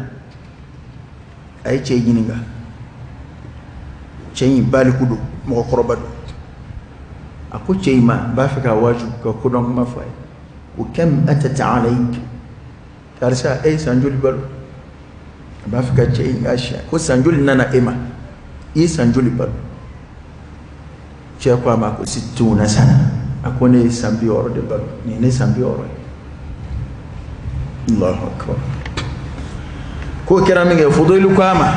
S1: a ye cɛ ɲininka. Cɛ in baliku don, mɔgɔkɔrɔba don. A ko cɛ in ma, n b'a fɛ ka waaju ka kodɔn kuma fɔ a ye. Ko kam atat alayk, karisa e ye san joli balo? A b'a fɛ ka cɛ in ka siya ko san joli nana e ma, i ye san joli balo? Cɛ ko a ma ko sittuna sana, a ko ne ye san 60 de balo, nin ye ne san 60 ye. Allahu akbar. Ko kɛra min kɛ, Fudaylu ko a ma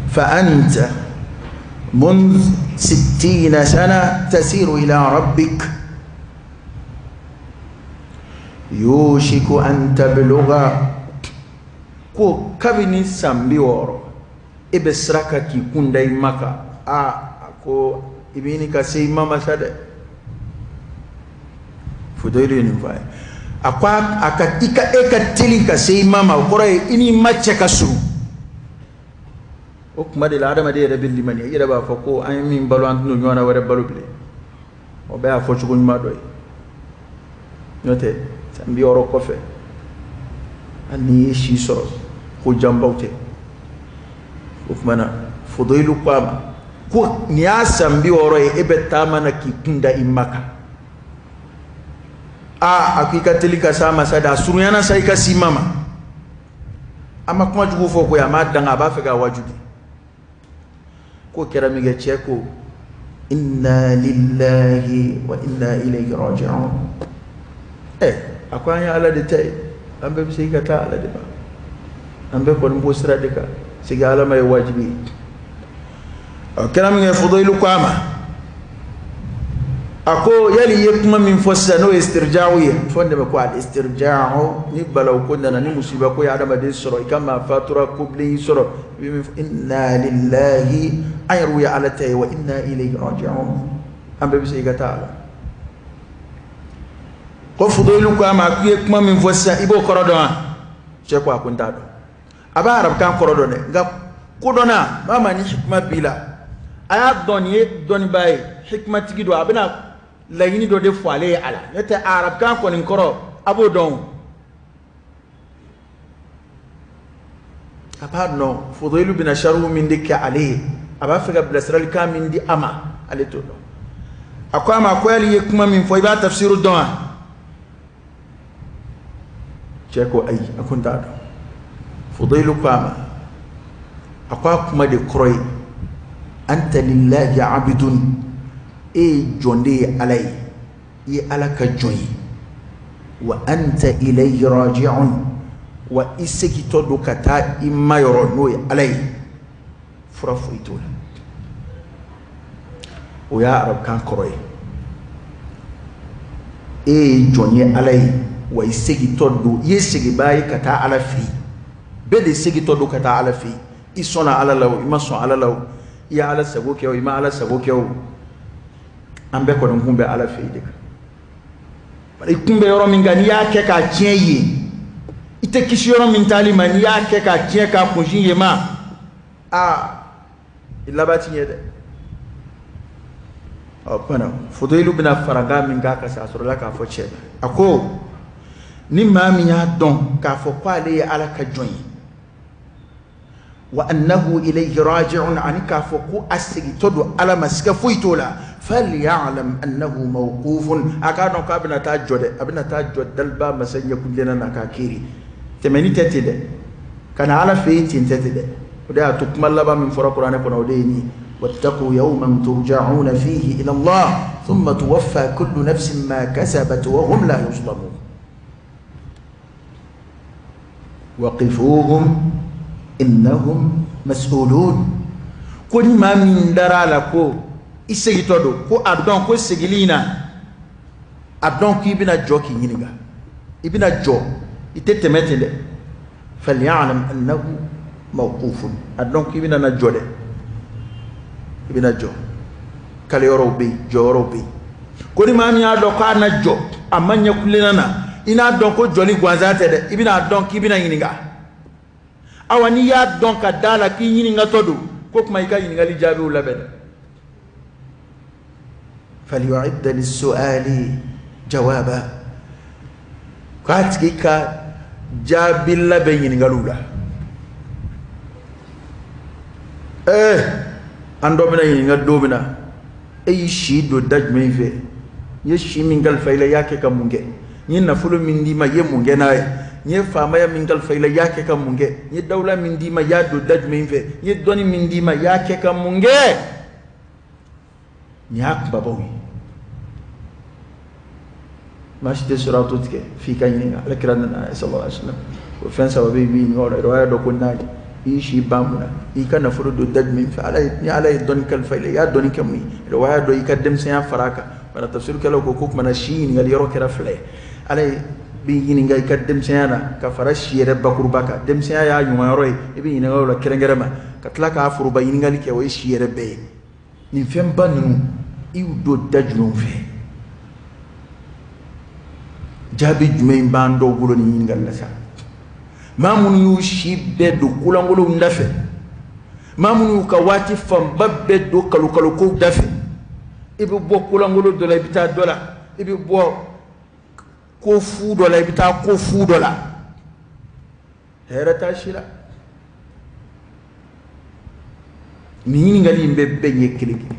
S1: fa anta منذ 60 سنة تسير إلى ربك يوشك أن تبلغ. Ko kabini san 60 e bɛ sira kan k'i kun da i ma kan, a ko i bɛ ɲini ka se i ma ma sa dɛ. Fudaylu ye nin fɔ a ye. A ko a ka i ka e ka teli ka se i ma ma, o kɔrɔ ye i n'i ma cɛ ka surun. O kuma de la adamaden yɛrɛ bɛ limaniya, i yɛrɛ b'a fɔ ko an ye min balo an tɛn'o ɲɔgɔnna wɛrɛ balo bilen. O bɛɛ y'a fɔ cogo ɲuman dɔ ye. N'o tɛ san 60 kɔfɛ, hali n'i ye si sɔrɔ, ko janbaw tɛ. O tuma na Fudaylu ko a ma ko nin y'a san 60 ye, e bɛ taama na k'i kun da i ma kan. A ko i ka teli ka s'a ma sa dɛ, a surunyana sa i ka s'i ma ma. A ma kuma jugu fɔ koyi, a m'a danga, a b'a fɛ k'a waaju de. Ko kɛra min kɛ, cɛ ko inna lillahi wa inna ilayhi raji'un. A ko an ye ala de ta ye, an bɛɛ bɛ segin ka taa ala de ma, an bɛɛ kɔni b'o sira de kan, segin ala ma ye wajibi ye. A kɛra min kɛ, Fudaylu ko a ma, a ko yali i ye kuma min fɔ sisan n'o ye istirja'u ye, fɔ ne bɛ ko al istirja'u, ni balaw ko nana, ni musiba ko ye adamaden sɔrɔ, i ka maa fatura ko bilen y'i sɔrɔ, i bɛ min fɔ inna lillahi, an yɛrɛw ye ala ta ye, wa inna ilayhi raji'un, an bɛɛ bɛ segin ka taa ala. Ko Fudaylu ko a ma, k'i ye kuma min fɔ sisan i b'o kɔrɔ dɔn wa? Cɛ ko a ko n t'a dɔn. A b'a arabukan kɔrɔ dɔn dɛ, nka kodɔnna maa ma ni hikima b'i la, a y'a dɔn nin ye dɔnnibaa ye, hikimatigi don, a bɛna laɲini dɔ de fɔ ale ye a la, n'o tɛ arabukan kɔni kɔrɔ a b'o dɔn. A b'a dɔn Fudayilu bɛna sarihu min de kɛ ale ye, a b'a fɛ ka bilasiralikan min di a ma, ale t'o dɔn. A ko a ma ko yali i ye kuma min fɔ, i b'a tafsiru dɔn wa? Cɛ ko ayi, a ko n t'a dɔn. Fudayilu ko a ma, a ko a kuma de kɔrɔ ye anta lillahi abidun, e ye jɔn de ye Ala ye, i ye Ala ka jɔn ye, wa anta ilayhi raji'un, wa i segintɔ don ka taa i ma yɔrɔ n'o ye Ala ye, fura foyi t'o la. O y'a arabukan kɔrɔ ye, e ye jɔn ye Ala ye, wa i segintɔ don, i ye seginbaa ye ka taa Ala fɛ yen. Bɛɛ de segintɔ don ka taa Ala fɛ yen. I sɔnna Ala la o, i ma sɔn Ala la o, i ye Ala sago kɛ o, i ma Ala sago kɛ o, an bɛɛ kɔni kun bɛ Ala fɛ yen de kan. I kun bɛ yɔrɔ min kan, n'i y'a kɛ k'a tiɲɛ yen, i tɛ kisi yɔrɔ min taali ma, n'i y'a kɛ k'a tiɲɛ k'a kunsin yen ma, aa i laban ti ɲɛ dɛ. Ɔ kumana Fudayilu bɛna farankan min k'a kan sa, a sɔrɔla k'a fɔ cɛ ma, a ko ni maa min y'a dɔn k'a fɔ ko ale ye Ala ka jɔn ye, wa annahu ilayhi raji'un, ani k'a fɔ ko a segintɔ don Ala ma, siga foyi t'o la, falyalam annahu mawqufun, a k'a dɔn k'a bɛna taa jɔ dɛ, a bɛna taa jɔ daliba masa ɲɛkuntilenna na k'a kiiri. Tɛmɛni tɛ ten dɛ, ka na Ala fɛ yen ten tɛ ten dɛ. O de y'a to kuma laban min fɔra kuranɛ kɔnɔ, o de ye nin ye, wattaqu yawman turja'una fihi ila Allah thumma tuwaffa kullu nafsin ma kasabat wa hum la yuzlamun. Waqifuhum innahum mas'ulun. Ko ni maa min dara a la ko i segintɔ don, ko a dɔn ko segili in na, a dɔn k'i bɛna jɔ k'i ɲininka, i bɛna jɔ, i tɛ tɛmɛ ten dɛ. Falyalam annahu mawqufun, a dɔn k'i bɛna na jɔ dɛ, i bɛna jɔ. Kale yɔrɔw bɛ yen, jɔyɔrɔw bɛ yen. Ko ni maa min y'a dɔn k'a na jɔ, a ma ɲɛ kulenna na, i n'a dɔn ko jɔli gansan tɛ dɛ, i bɛna dɔn k'i bɛna ɲininka. Awa n'i y'a dɔn ka da la k'i ɲininkatɔ don, ko tuma i ka ɲininkali jaabiw labɛn dɛ. Falyu'idda lis-su'ali jawaba, k'a tigi ka jaabi labɛn ɲininkaliw la. An dɔ bɛna ɲininka don min na, e y'i si don da jumɛn fɛ? N ye si min kalifa i la, i y'a kɛ ka mun kɛ? N ye nafolo min d'i ma, i ye mun kɛ n'a ye? N ye faamaya min kalifa i la, i y'a kɛ ka mun kɛ? N ye dawula min d'i ma, i y'a don da jumɛn fɛ? N ye dɔnni min d'i ma, i y'a kɛ ka mun kɛ? Nin y'a kunbabaw ye. Maa si tɛ sirato tigɛ f'i ka ɲininka. Ala kira nana sallallahu alaihi wasallam, o fɛn saba bɛ yen, i b'i ɲininka o la. Riwaya dɔ ko naani, i y'i si ban mun na? I ka nafolo don da jumɛn fɛ? Ala ye, ni Ala ye dɔnni kalifa i la, i y'a dɔnni kɛ mun ye? Riwaya dɔ, i ka denmisɛnya fara a kan. Wala tafsirikɛlaw ko k'o kumana si ɲininkali yɔrɔ kɛra fila ye. Ala ye b'i ɲininka i ka denmisɛnya na ka fara si yɛrɛ bakuruba kan. Denmisɛnya y'a ɲuman yɔrɔ ye, i bɛ ɲininka o la kɛrɛnkɛrɛn ma, ka tila k'a foroba ɲininkali kɛ, o ye si yɛrɛ bɛɛ ye. Nin fɛnba ninnu, i y'u don da jumɛnw fɛ? Jaabi jumɛn b'an dɔw bolo nin ɲininkali la sa? Maa minnu y'u si bɛɛ don kolankolonw da fɛ, maa minnu y'u ka waati fanba bɛɛ don kalokalokow da fɛ, i bɛ bɔ kolankolon dɔ la, i bɛ taa dɔ la, i bɛ bɔ ko fu dɔ la, i bɛ taa ko fu dɔ la, hɛrɛ t'a si la. Nin ɲininkali in bɛ bɛɛ ɲɛ kelen kelen.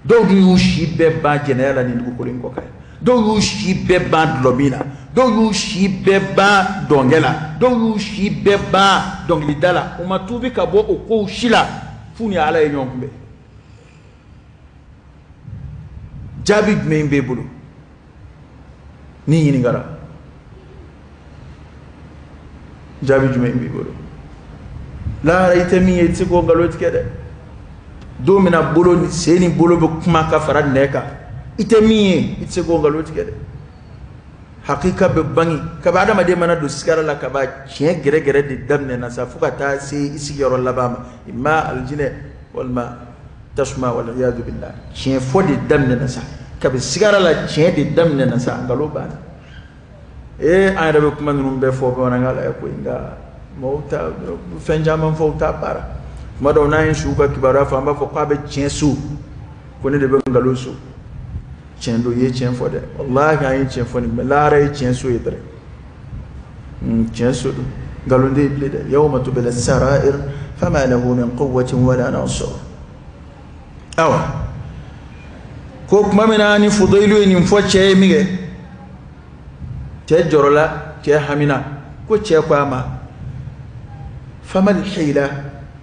S1: Dɔw dun y'u si bɛɛ ban jɛnɛya la nin dugukolo in kɔ kan, dɔw y'u si bɛɛ ban dɔlɔmin na, dɔw y'u si bɛɛ ban dɔnkɛ la, dɔw y'u si bɛɛ ban dɔnkilida la. U ma tuubi ka bɔ o kow si la f'u ni Ala ye ɲɔgɔn kunbɛn. Jaabi jumɛn b'e bolo n'i ɲininkara? Jaabi jumɛn b'i bolo? Lahara i tɛ min ye, i tɛ se k'o nkalon tigɛ dɛ. Don min na bolo ni sen ni bolo bɛ kuma ka fara nɛ kan, i tɛ min ye, i tɛ se k'o nkalon tigɛ dɛ. Hakika bɛ bange kabi adamaden mana don sigara la, kaba tiɲɛ gɛrɛgɛrɛ de daminɛna sa fo ka taa se i sigiyɔrɔ laban ma, imma alijinɛ walima tasuma, waliyadu billah. Tiɲɛ fɔ de daminɛna sa kabi sigara la, tiɲɛ de daminɛna sa, nkalon banna. An yɛrɛ bɛ kuma ninnu bɛɛ fɔ bamanankan la koyi, nka Mɔgɔw ta fɛn caman fɔ, u t'a baara. Tuma dɔw n'an ye su ka kibaruya fɔ, an b'a fɔ k'a bɛ tiɲɛ so, ko ne de bɛ nkalon so. Tiɲɛ don, i ye tiɲɛ fɔ dɛ, walahi an ye tiɲɛ fɔ nin bɛɛ. Lahara ye tiɲɛ so ye dɛrɛ, tiɲɛ so don, nkalon tɛ yen bilen dɛ. Yawma tubla sarair fama lahu min quwwatin wala nasir. Awa, ko tuma min na ni Fudailu ye nin fɔ cɛ ye min kɛ, cɛ jɔrɔla, cɛ hamina. Ko cɛ ko a ma: famal hila?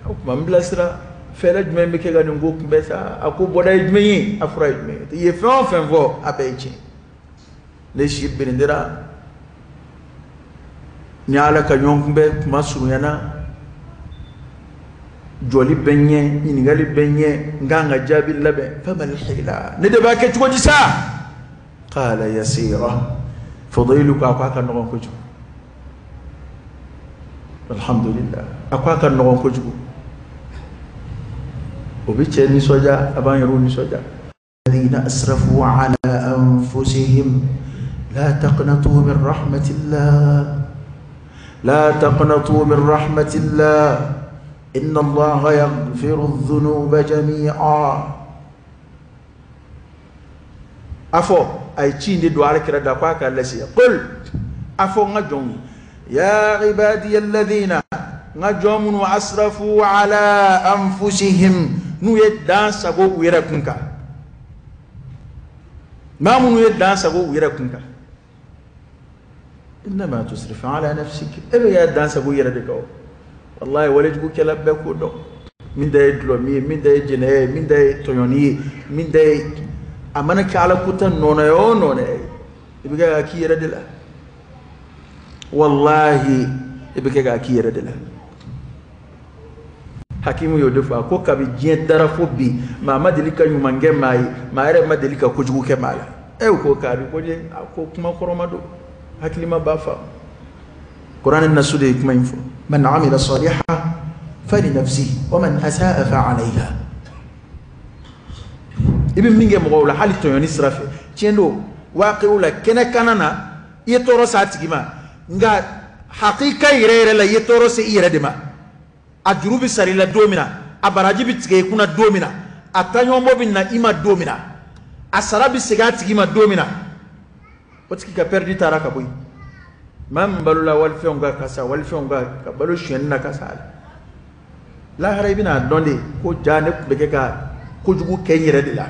S1: O tuma n bilasira, fɛɛrɛ jumɛn bɛ kɛ ka nin ko kunbɛn sa? A ko bɔda ye jumɛn ye? A fura ye jumɛn ye? I ye fɛn o fɛn fɔ, a bɛɛ ye tiɲɛ. Ne si birindira ni Ala ka ɲɔgɔn kunbɛn kuma surunyana, jɔli bɛ n ɲɛ, ɲininkali bɛ n ɲɛ, n kan ka jaabi labɛn. Famal hila? Ne de b'a kɛ cogo di sa? Qala yasira. Fudailu ko a ko a ka nɔgɔn kojugu. Alhamdulillah, a ko a ka nɔgɔn kojugu. O bɛ cɛ nisɔndiya, a b'an yɛrɛw nisɔndiya. الذين أسرفوا على أنفسهم لا تقنطوا من رحمة الله، لا تقنطوا من رحمة الله، إن الله يغفر الذنوب جميعا. A fɔ a ye ci in de don Ala kira da ko a k'a lase: qul, a fɔ n ka jɔnw ye, ya ibadiya alladhina, n ka jɔn minnu, asrafu ala anfusihim, n'u ye dan sago u yɛrɛ kun kan, maa minnu ye dan sago u yɛrɛ kun kan. Innama tusrifu ala nafsik, e bɛ ka dan sago i yɛrɛ de kan. O wallahi, walejugukɛla bɛɛ k'o dɔn, min da ye dulɔ min ye, min da ye jɛnɛya ye, min da ye tɔɲɔni ye, min da ye a mana kɛ Ala ko ta nɔnɔ o nɔnɔ ye, i bɛ kɛ k'a k'i yɛrɛ de la. Wallahi, i bɛ kɛ k'a k'i yɛrɛ de la. Hakimu y'o de fɔ, a ko kabi diɲɛ dara fo bi, maa ma deli ka ɲuman kɛ maa ye, maa yɛrɛ ma deli ka kojugu kɛ maa la. E ko k'a ko de, a ko kuma kɔrɔma don, hakilima b'a faamu. Kuranɛ nasu de ye kuma in fɔ: man amila salihan fali nafsihi wa man asaa fa alayha. I bɛ min kɛ mɔgɔw la, hali tɔɲɔni sira fɛ, tiɲɛ don, waaqiw la, kɛnɛ kana na, i ye tɔɔrɔ s'a tigi ma, nka hakika yɛrɛ yɛrɛ la, i ye tɔɔrɔ se i yɛrɛ de ma. A juru bɛ sara i la don min na, a baraji bɛ tigɛ i kunna don min na, a taɲɔgɔnbɔ bɛ na i ma don min na, a sara bɛ segin a tigi ma don min na, o tigi ka pɛridi taara ka bɔ yen. Maa min balola walifɛnw kan ka sa, walifɛnw kan ka balo sonyɛni na ka sa, a la lahara i bɛna dɔn de ko ja ne tun bɛ kɛ ka kojugu kɛ n yɛrɛ de la.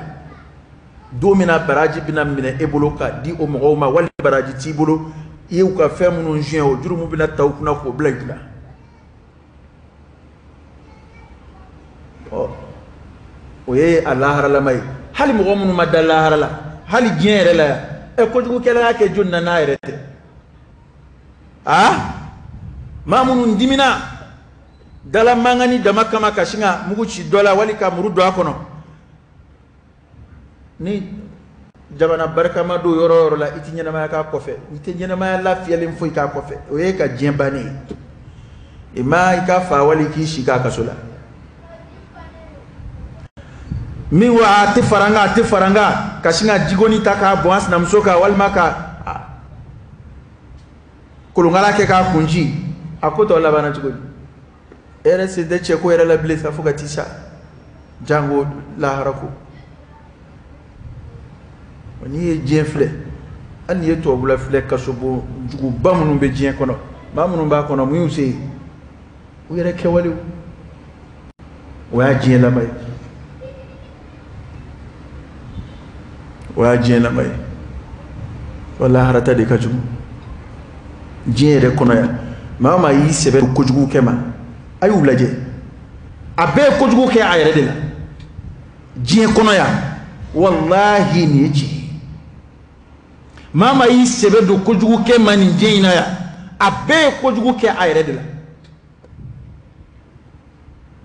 S1: Don min na baraji bɛna minɛ e bolo ka di o mɔgɔw ma, wali baraji t'i bolo, i y'u ka fɛn minnu suɲɛ, o jurumu bɛna ta u kunna k'o bila i kunna. Ɔ, o ye a laharalama ye. Hali mɔgɔ minnu ma da lahara la, hali diɲɛ yɛrɛ la yan, ɛ, kojugukɛla y'a kɛ joli na n'a yɛrɛ tɛ? A maa minnu dimina dala mankan ni dama kama ka sin ka mugu ci dɔ la, wali ka muru don a kɔnɔ, ni jamana barikama don yɔrɔ o yɔrɔ la, i tɛ ɲɛnamaya k'a kɔfɛ, i tɛ ɲɛnamaya lafiyalen foyi k'a kɔfɛ. O ye ka diɲɛ bannen ye. I ma i ka fa wali k'i si k'a kaso la min ko a tɛ fara n kan, a tɛ fara n kan, ka sin ka jigoni ta k'a bɔn a sinamuso kan, walima ka kolonkala kɛ k'a kun ci, a ko tɔ labanna cogo di? E yɛrɛ sen tɛ cɛ ko yɛrɛ la bilen sa, fo ka t'i sa, jango lahara ko. N'i ye diɲɛ filɛ, hali n'i ye tubabula filɛ, kasobon juguba minnu bɛ diɲɛ kɔnɔ, maa minnu b'a kɔnɔ, mun y'u se yen? U yɛrɛ kɛwalew. O y'a diɲɛ laban ye, o y'a diɲɛ laban ye. Wa laharata de ka jugu. Diɲɛ yɛrɛ kɔnɔ yan, maa o maa y'i sɛbɛ kojugu kɛ ma, a y'u lajɛ, a bɛɛ ye kojugu kɛ a yɛrɛ de la diɲɛ kɔnɔ yan. Walahi, nin ye tiɲɛ ye. Maa maa y'i sɛbɛ don kojugu kɛ ma nin diɲɛ in na yan, a bɛɛ ye kojugu kɛ a yɛrɛ de la.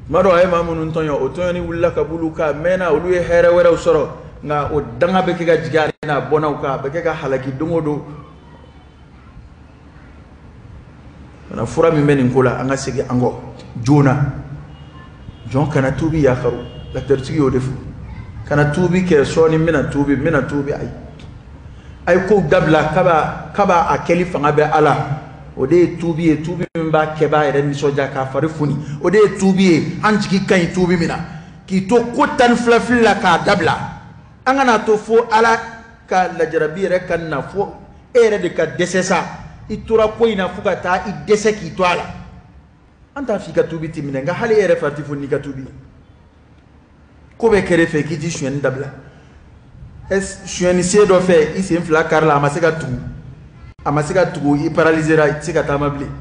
S1: Tuma dɔw a ye maa minnu tɔɲɔ, o tɔɲɔni wulila ka b'olu kan, a mɛnna, olu ye hɛrɛ wɛrɛw sɔrɔ, nka o danga bɛ kɛ ka jigin a n'a bɔnnaw kan, a bɛ kɛ ka halaki don o don. Kana fura min bɛ nin ko la, an ka segin an kɔ joona. Jɔn kana tuubi yakaru, lakitaritigi y'o de fɔ, kana tuubi kɛ sɔɔni, n bɛna tuubi, n bɛna tuubi. Ayi, a ye kow dabila kaba kaba, a kɛli fanga bɛ Ala. O de ye tuubi ye, tuubi min b'a kɛbaa yɛrɛ nisɔndiya k'a fari foni. O de ye tuubi ye, an jigi ka ɲi tuubi min na, k'i to ko 12 fili la k'a dabila. An kana to fo Ala ka lajarabi yɛrɛ ka na, fo e yɛrɛ de ka dɛsɛ sa. I tora ko in na fo ka taa i dɛsɛ k'i to a la. An t'a f'i ka tuubi ti minɛ, nka hali e yɛrɛ fari ti foni n'i ka tuubi. Ko bɛɛ kɛrɛ fɛ k'i ti sonyɛni dabila. Sonyɛni sen dɔ fɛ, i sen fila kari la, a ma se ka tugu, a ma se ka tugu, i paralysera, i tɛ se ka taama bilen.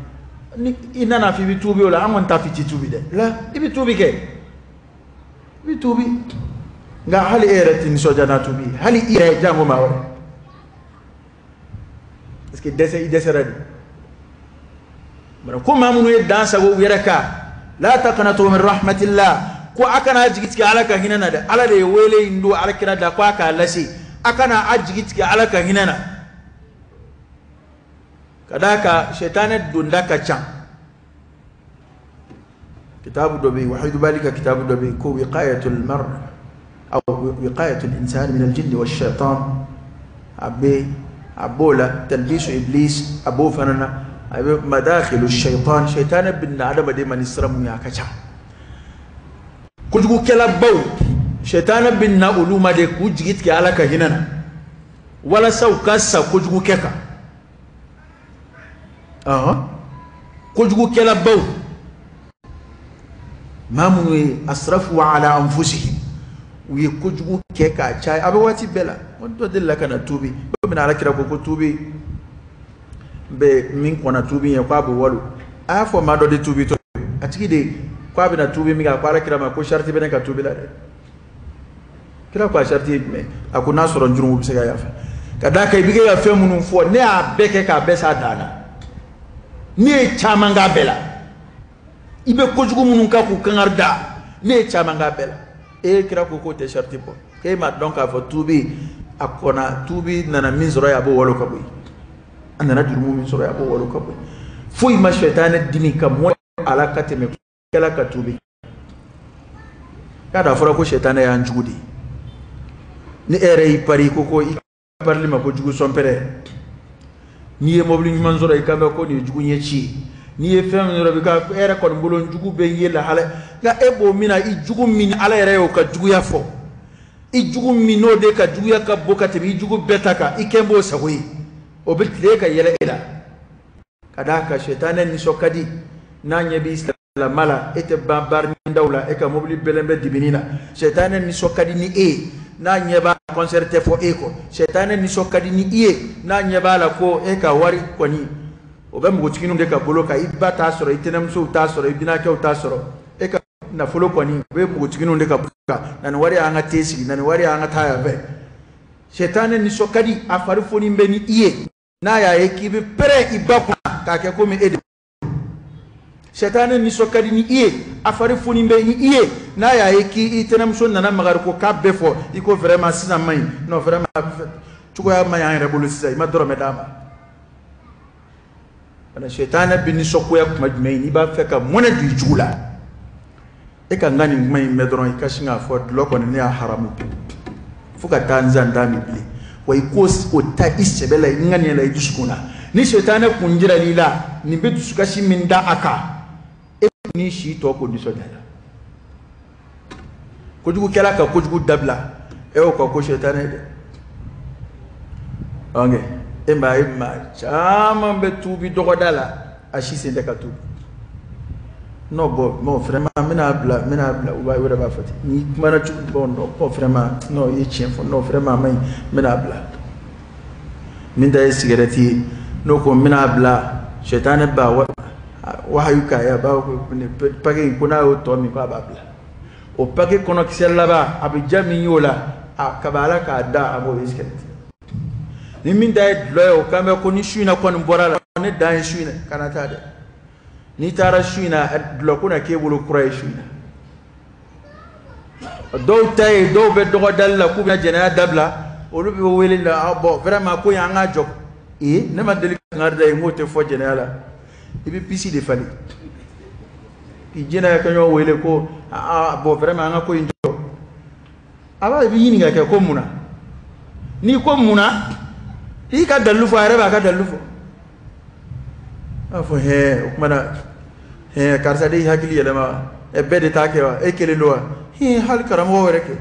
S1: Ni i nana f'i bɛ tuubi o la, an kɔni t'a f'i ti tuubi dɛ. La, i bɛ tuubi kɛ, i bɛ tuubi, nka hali e yɛrɛ ti nisɔndiya n'a tuubi ye, hali i yɛrɛ janko maa wɛrɛ, parce que dɛsɛ, i dɛsɛra de. Bari ko maa minnu ye dan sago u yɛrɛ kan, la taqnatu min rahmatillah, ko a kana jigi tigɛ Ala ka hinɛ na dɛ. Ala de ye wele in don Ala kira da ko a k'a lase, a kana a jigi tigɛ Ala ka hinɛ na. Ka d'a kan sɛtanɛ donda ka ca. Kitabu dɔ bɛ yen, Wahidu Bali ka kitabu dɔ bɛ yen ko wiqayatul mar aw wiqayatul insan min al-jinn wa shaitan. A bɛ a b'o la talbisu iblis, a b'o fana na, a bɛ madakhilu shaitan. Shaitanɛ bɛ na adamaden ma ni sira mun ye, a ka ca. Kojugukɛlabaw, shaitanɛ bɛ na olu ma de k'u jigi tigɛ Ala ka hinɛ na, walasa u ka sa kojugukɛ kan. Kojugukɛlabaw, maa minnu ye asrafu ala anfusihim, u ye kojugu kɛ k'a caya, a bɛ waati bɛɛ la. Dɔ delila ka na tuubi, don min na Ala kira ko ko tuubi bɛ min kɔnna tuubi ɲɛ, k'a b'o walo. A y'a fɔ maa dɔ de tuubi tɔ, a tigi de ko a bɛna tuubi min kɛ, a ko Ala kira ma ko sariti bɛ ne ka tuubi la dɛ. Kira ko a sariti ye jumɛn? A ko n'a sɔrɔ jurumu bɛ se ka yafa. Ka d'a kan i bɛ kɛ ka fɛn minnu fɔ, ne y'a bɛɛ kɛ k'a bɛɛ s'a dan na, ne ye caman k'a bɛɛ la. I bɛ kojugu minnu kɛ k'u kangari da, ne ye caman k'a bɛɛ la. E kira ko k'o tɛ sariti bɔ, k'e m'a dɔn k'a fɔ tuubi a kɔnna, tuubi nana min sɔrɔ yen, a b'o walo ka bɔ yen. A nana jurumu min sɔrɔ yen, a b'o walo ka bɔ yen. Foyi ma sɛtanɛ dimi ka mɔn ala ka tɛmɛ kɛla ka tuubi. K'a d'a fɔra ko sɛtanɛ y'an jugu de ye. Ni e yɛrɛ y'i pari ko i parili ma ko jugu sɔnpɛrɛ, n'i ye mobili ɲuman sɔrɔ i kan bɛ ko nin ye jugu ɲɛci ye, n'i ye fɛn min sɔrɔ i ka e yɛrɛ kɔni bolo jugu bɛ ye lahala, nka e b'o min na, i jugu min Ala yɛrɛ y'o ka juguya fɔ, i jugu min n'o de ka juguya ka bon ka tɛmɛ i jugu bɛɛ ta kan, i kɛn b'o sago ye, o bɛ tile ka yɛlɛ e la. Ka d'a kan sɛtanɛ nisɔn ka di n'a ɲɛ b'i silama la, e tɛ ban baaridaw la, e ka mobili bɛlɛn bɛ dibini na. Sɛtanɛ nisɔn ka di ni e ye n'a ɲɛ b'a concert tɛ fɔ e kɔ. Sɛtanɛ nisɔn ka di ni i ye n'a ɲɛ b'a la ko e ka wari kɔni o bɛ npogotigininw de ka bolo kan, i ba t'a sɔrɔ, i tɛnɛmusow t'a sɔrɔ, i binakɛw t'a sɔrɔ, e ka nafolo kɔni o bɛ npogotigininw de ka bolo kan, na ni wari y'an ka te sigi, na ni wari y'an ka taa yan fɛ. Sɛtanɛ nisɔn ka di, a fari foni bɛ ni i ye n'a y'a ye k'i bɛ pɛrɛn i ba kunna k'a kɛ komi e de. Sɛtanɛ nisɔn ka di ni i ye, a fari foni bɛ ni i ye n'a y'a ye k'i tɛnɛmuso nana magari ko k'a bɛɛ fɔ, i ko vraiment sisan man ɲi, non vraiment cogoya man ɲi an yɛrɛ bolo sisan, i ma dɔrɔmɛ d'a ma. Wala sɛtanɛ bɛ nisɔngoya kuma jumɛn n'i b'a fɛ ka mɔnɛ don i jugu la? E ka n ka nin kuma in mɛn dɔrɔn, i ka sin k'a fɔ dulɔ kɔni ne y'a haramu fo ka taa n zan t'a min bilen. Wa i k'o o ta i sɛbɛ la, i ŋaniya la, i dusukun na. Ni sɛtanɛ kun jiral'i la, nin bɛ dusukasi min da a kan, e ni si tɔ k'o nisɔndiya la. Kojugukɛla ka kojugu dabila, e y'o ka ko sɛtanɛ ye dɛ. Ok, e maa ye maa caman bɛ tuubi dɔgɔda la, a si sen tɛ ka tuubi. Non bon, non vraiment n bɛna bila, n bɛna bila, u b'a yɛrɛ b'a fɔ ten. N'i kumana cogo bon non bon vraiment non i ye tiɲɛ fɔ, non vraiment a man ɲi, n bɛna bila. Min ta ye sigɛrɛti ye, n'o ko n bɛna bila, sɛtanɛ b'a wahayu k'a ye, a b'a fɔ paquet in ko n'a y'o tɔ min ko a b'a bila. O paquet kɔnɔ kisɛ laban, a bɛ ja min y'o la, a kaba Ala k'a da, a b'o ye sigɛrɛti. Ni min ta ye dulɔ ye, o kan bɛ ko ni su in na kɔni bɔra la, ne dan ye su in na, kana taa dɛ. N'i taara su in na, dulɔ ko na k'e bolo kura ye su in na. Dɔw ta ye, dɔw bɛ dɔgɔdali la k'u bɛ jɛnɛya dabila, olu bɛ wele la, ah bon vraiment ko in an k'a jɔ. Ee, ne ma deli ka kangari da ye n k'o tɛ fɔ jɛnɛya la. I bɛ pisi de falen. K'i jɛnɛya kɛ ɲɔgɔn wele ko ah bon vraiment an ka ko in jɔ. A b'a i bɛ ɲininka kɛ ko mun na? N'i ko mun na, i ka dalilu fɔ, a yɛrɛ b'a ka dalilu fɔ. A fɔ hɛn, o tuma na hɛn, karisa de y'i hakili yɛlɛma, ɛ bɛɛ de t'a kɛ wa, e kelen don wa? Hɛn, hali karamɔgɔ yɛrɛ kɛ.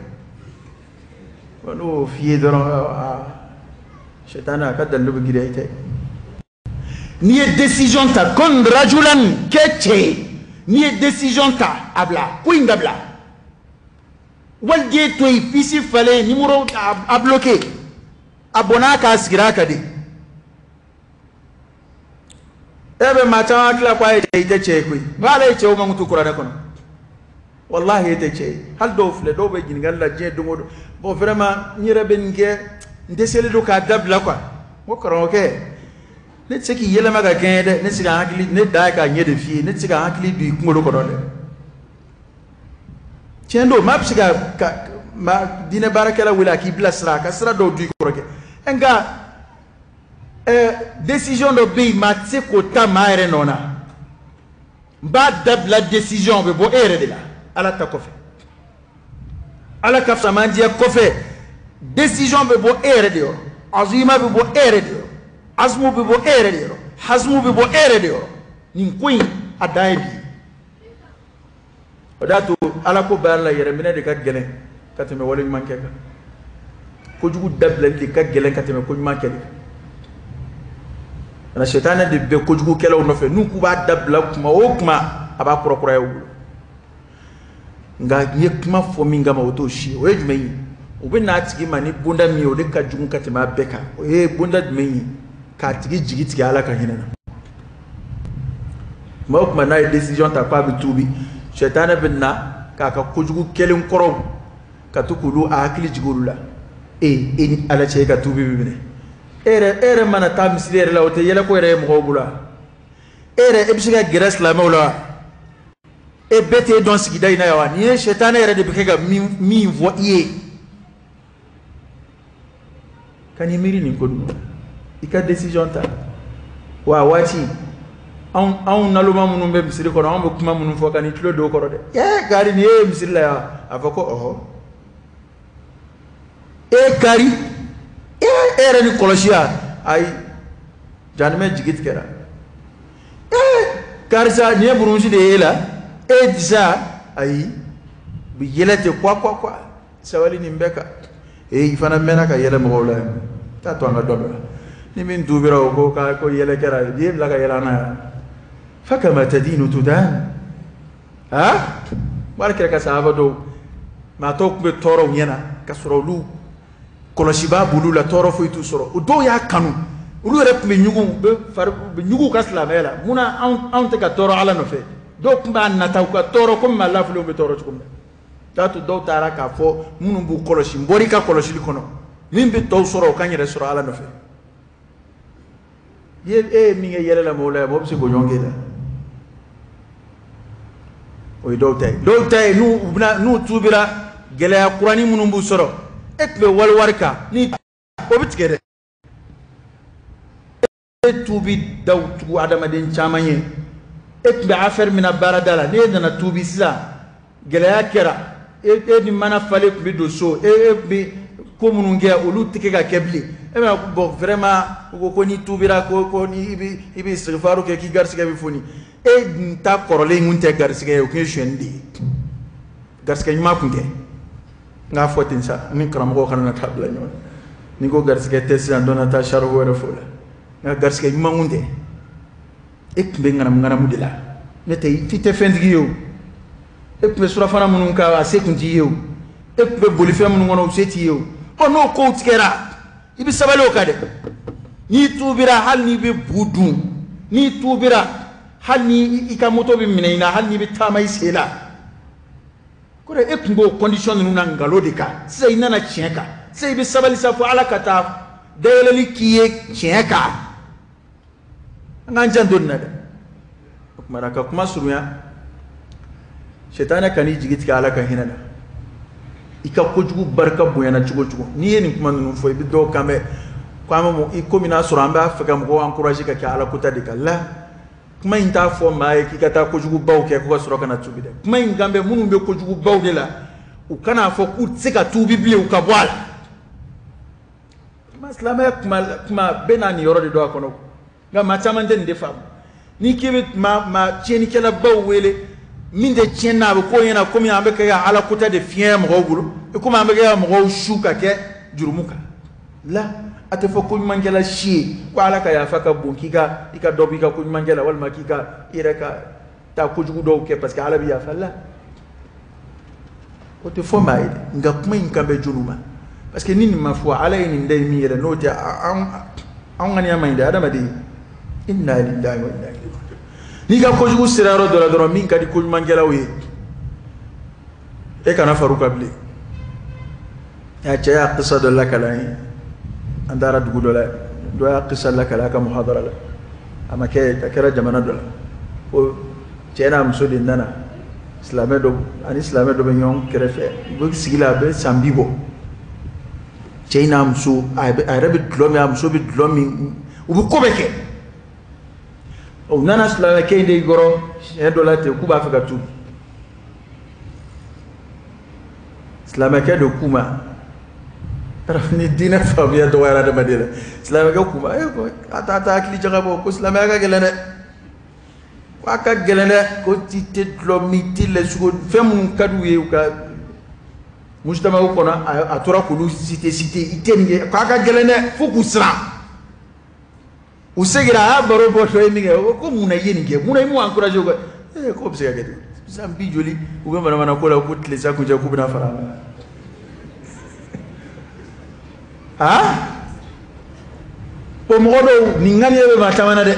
S1: N'o f'i ye dɔrɔn, aa, sɛtanɛ a ka dalilu bɛ girinya i tɛ. N'i ye décision ta, kun rajulan, kɛ cɛ ye. N'i ye décision ta, a bila, ko in dabila. Waliden to yen, puce falen, numéro a bloqué, a bɔnna k'a sigira a kan de. E bɛ maa caman tila ko a ye cɛ, i tɛ cɛ ye koyi. Nka ala ye cɛw mankutu kuranɛ kɔnɔ. Walahi e tɛ cɛ ye. Hali dɔw filɛ, dɔw bɛ ɲininkali la diɲɛ don o don. Bon vraiment n yɛrɛ bɛ nin kɛ, n dɛsɛlen don k'a dabila quoi. N ko karamɔgɔkɛ, ne tɛ se k'i yɛlɛma ka kɛ n ye dɛ, ne tɛ se ka hakili, ne dan ye k'a ɲɛ de f'i ye, ne tɛ se ka hakili don i kunkolo kɔnɔ dɛ. Tiɲɛ don, maa bɛ se ka maa diinɛ baarakɛla wele a k'i bilasira, a ka sira dɔw don i kɔrɔkɛ. Nka décision dɔ bɛ yen, maa tɛ se k'o ta maa yɛrɛ nɔ na. N b'a dabila, décision bɛ bɔ e yɛrɛ de la, ala ta kɔfɛ. Ala ka fisamandiya kɔfɛ, décision bɛ bɔ e yɛrɛ de yɔrɔ, azima bɛ bɔ e yɛrɛ de yɔrɔ, azumu bɛ bɔ e yɛrɛ de yɔrɔ, hazumu bɛ bɔ e yɛrɛ de yɔrɔ. Nin ko in a dan ye bi. O de y'a to ala ko baara la, yɛrɛminɛ de ka gɛlɛn ka tɛmɛ wale ɲuman kɛ kan. Kojugu dabilali de ka gɛlɛn ka tɛmɛ koɲuman kɛli kan. Nka sɛtanɛ de bɛ kojugukɛlaw nɔfɛ, n'u k'u b'a dabila kuma o kuma, a b'a kurakuraya u bolo. Nka n ye kuma fɔ min kama, o t'o si ye. O ye jumɛn ye? U bɛ n'a tigi ma ni bonda min ye, o de ka jugu ka tɛmɛ a bɛɛ kan. O ye bonda jumɛn ye? K'a tigi jigi tigɛ ala ka hinɛ na. Tuma o tuma n'a ye décision ta k'a bɛ tuubi, sɛtanɛ bɛ na k'a ka kojugu kɛlen kɔrɔw ka to k'olu a hakili jigin olu la. E ni ala cɛ, e ka tuubi bɛ minɛ. E yɛrɛ mana taa misiri yɛrɛ la, o tɛ yɛlɛko yɛrɛ ye mɔgɔw bolo wa? E yɛrɛ, e bɛ se ka gɛrɛ silamɛw la wa? E bɛɛ t'e dɔn sigida in na yan wa? Nin ye sɛtanɛ yɛrɛ de bɛ kɛ ka min fɔ i ye. Ka n'i miiri nin ko ninnu na, i ka décision ta. Wa waati anw naloma minnu bɛ misiri kɔnɔ, anw bɛ kuma minnu fɔ, ka n'i tulo don o kɔrɔ dɛ. Ee kari, nin ye misiri la yan wa? A fɔ ko ɔhɔ. E kari, e yɛrɛ ni kɔlɔsi ya? Ayi, janimɛ jigi tigɛra. Ee karisa, nin ye burumusi de ye e la? E disa? Ayi, bi yɛlɛ tɛ kwa kwa kwa. Sabali nin bɛɛ kan. Ee i fana mɛnna ka yɛlɛ mɔgɔw la yan. Taa to an ka dɔ bila. Ni min tuubira o ko k'a ko yɛlɛ kɛra, i ye bila ka yɛlɛ an na yan. Fa kama tadinu tudan. Ha? Wari kɛra ka sahaba dɔw, maa tɔw tun bɛ tɔɔrɔ u ɲɛna ka sɔrɔ olu kɔlɔsibaa b'olu la, tɔɔrɔ foyi t'u sɔrɔ. O dɔw y'a kanu, olu yɛrɛ tun bɛ ɲugun, u bɛ fari, u bɛ ɲugun u ka silamɛya la. Munna anw tɛ ka tɔɔrɔ ala nɔfɛ? Dɔw tun b'a nata u ka tɔɔrɔ komi maa lafilenw bɛ tɔɔrɔ cogo min na. T'a to dɔw taara k'a fɔ minnu b'u kɔlɔsi, n bɔr'i ka kɔlɔsili kɔnɔ, min bɛ tɔw sɔrɔ, o ka n yɛrɛ sɔrɔ ala nɔfɛ. E ye min kɛ yɛlɛ la mɔgɔw la, mɔgɔ bɛ se k'o ɲɔgɔn k'e la. O ye dɔw ta ye. Dɔw ta ye, n'u tuubira, gɛlɛya kuranin minnu b'u sɔrɔ, e tun bɛ wali wari kan, ni o bɛ tigɛ dɛ. E tuubi daw tugu adamaden caman ye. E tun bɛ affaire min na baarada la, n'e nana tuubi sisan, gɛlɛya kɛra, e ni mana falen tun bɛ don so, e tun bɛ ko minnu kɛ, olu tɛ kɛ ka kɛ bilen. E bɛna bon vraiment, u ko ko n'i tuubira, ko ni i bɛ istighfaru kɛ, k'i garisigɛ bɛ foni. E dun ta kɔrɔlen kun tɛ garisigɛ ye, o kun ye sonyɛni de ye. Garisigɛ ɲuman kun tɛ. N k'a fɔ ten sa, ni karamɔgɔw kana na taa bila ɲɔgɔn na. N'i ko garisigɛ tɛ sisan, dɔ na taa saribu wɛrɛ fɔ o la. Nka garisigɛ ɲuman kun tɛ. E tun bɛ ŋanamu ŋanamu de la. N'o tɛ, i tɛ fɛntigi ye o. E tun bɛ surafana minnu kan, a se tun t'i ye o. E tun bɛ bolifɛn minnu kɔnɔ, o se t'i ye o. Ɔ n'o kow tigɛra, i bɛ sabali o kan dɛ. N'i tuubira, hali n'i bɛ bu dun, n'i tuubira, hali ni i ka moto bɛ minɛ i la, hali n'i bɛ taama i sen la. Kɔrɔ e tun b'o condition ninnu na nkalon de kan. Sisan i nana tiɲɛ kan. Sisan i bɛ sabali sa fo Ala ka taa dayɛlɛli k'i ye tiɲɛ kan. An k'an janto nin na dɛ. O tuma na ka kuma surunya, sɛtanɛ kan'i jigi tigɛ Ala ka hinɛ na. I ka kojugu barika bonyana cogo o cogo, n'i ye nin kuma ninnu fɔ, i bɛ dɔw kan mɛn ko an bɛ i komi n'a sɔrɔ an b'a fɛ ka mɔgɔw encourager ka kɛ Ala kota de kan. La, kuma in t'a fɔ maa ye k'i ka taa kojugubaw kɛ ko ka sɔrɔ ka na tuubi dɛ. Kuma in kan bɛ minnu bɛ kojugubaw de la, u kan'a fɔ k'u tɛ se ka tuubi bilen, u ka bɔ a la. Kuma silamɛya kuma bɛɛ n'a nin yɔrɔ de don a kɔnɔ. Nka maa caman tɛ nin de faamu. N'i k'i bɛ maa tiɲɛnikɛlabaw wele min tɛ tiɲɛ na, a bɛ k'o ɲɛna komi an bɛ kɛ ka ala kota de fiɲɛ mɔgɔw bolo, i komi an bɛ kɛ ka mɔgɔw su ka kɛ jurumu kan la. A tɛ fɔ koɲumankɛla si ye ko ala ka yafa ka bon k'i ka i ka dɔ b'i ka koɲumankɛ la, walima k'i ka i yɛrɛ ka taa kojugu dɔw kɛ parce que ala bɛ yafa la. O tɛ fɔ maa ye dɛ. Nka kuma in kan bɛ jɔnw ma? Parce que ni nin ma fɔ, ala ye nin da ye min yɛrɛ, n'o tɛ anw ŋaniya man ɲi dɛ. Adamaden, inna lillahi wa inna ilayhi raji'un. N'i ka kojugu sera yɔrɔ dɔ la dɔrɔn, min ka di koɲumankɛlaw ye, e kana far'u kan bilen. A cɛ y'a kisa dɔ lakala an ye. An taara dugu dɔ la, dɔ y'a kisa lakala a ka muhadara la. A ma kɛ, a kɛra jamana dɔ la ko cɛ n'a muso de nana, silamɛ dɔ ani silamɛ dɔ bɛ ɲɔgɔn kɛrɛfɛ, u bɛ sigi la, a bɛ san 50 bɔ. Cɛ in n'a muso, a yɛrɛ bɛ dulɔ min, a muso bɛ dulɔ min, u bɛ ko bɛɛ kɛ. U nana silamɛkɛ in de yɔrɔ siɲɛ dɔ la ten k'u b'a fɛ ka tuubi. Silamɛkɛ de k'u ma, ni diinɛ faamuya dɔgɔyara adamaden la, silamɛkɛ k'u ma, ee, ko a taa hakili jagabɔ, ko silamɛya ka gɛlɛn dɛ, ko a ka gɛlɛn dɛ, ko ti tɛ dulɔ min, ti lɛsogo, fɛn minnu ka d'u ye u ka mujtamaw kɔnɔ, a tora k'olu cité cité, i tɛ nin kɛ, k'a ka gɛlɛn dɛ, fo k'u siran. U seginna, a y'a baro bɔ tɔ ye min kɛ, ko mun na i ye nin kɛ, mun na i m'u encouragé o kan? Ee, k'o bɛ se ka kɛ ten, san bi joli u bɛ manamana ko la, ko tile sa kuncɛ k'u bɛna fara a kan. Aa, o mɔgɔ dɔw nin ŋaniya bɛ maa caman na dɛ.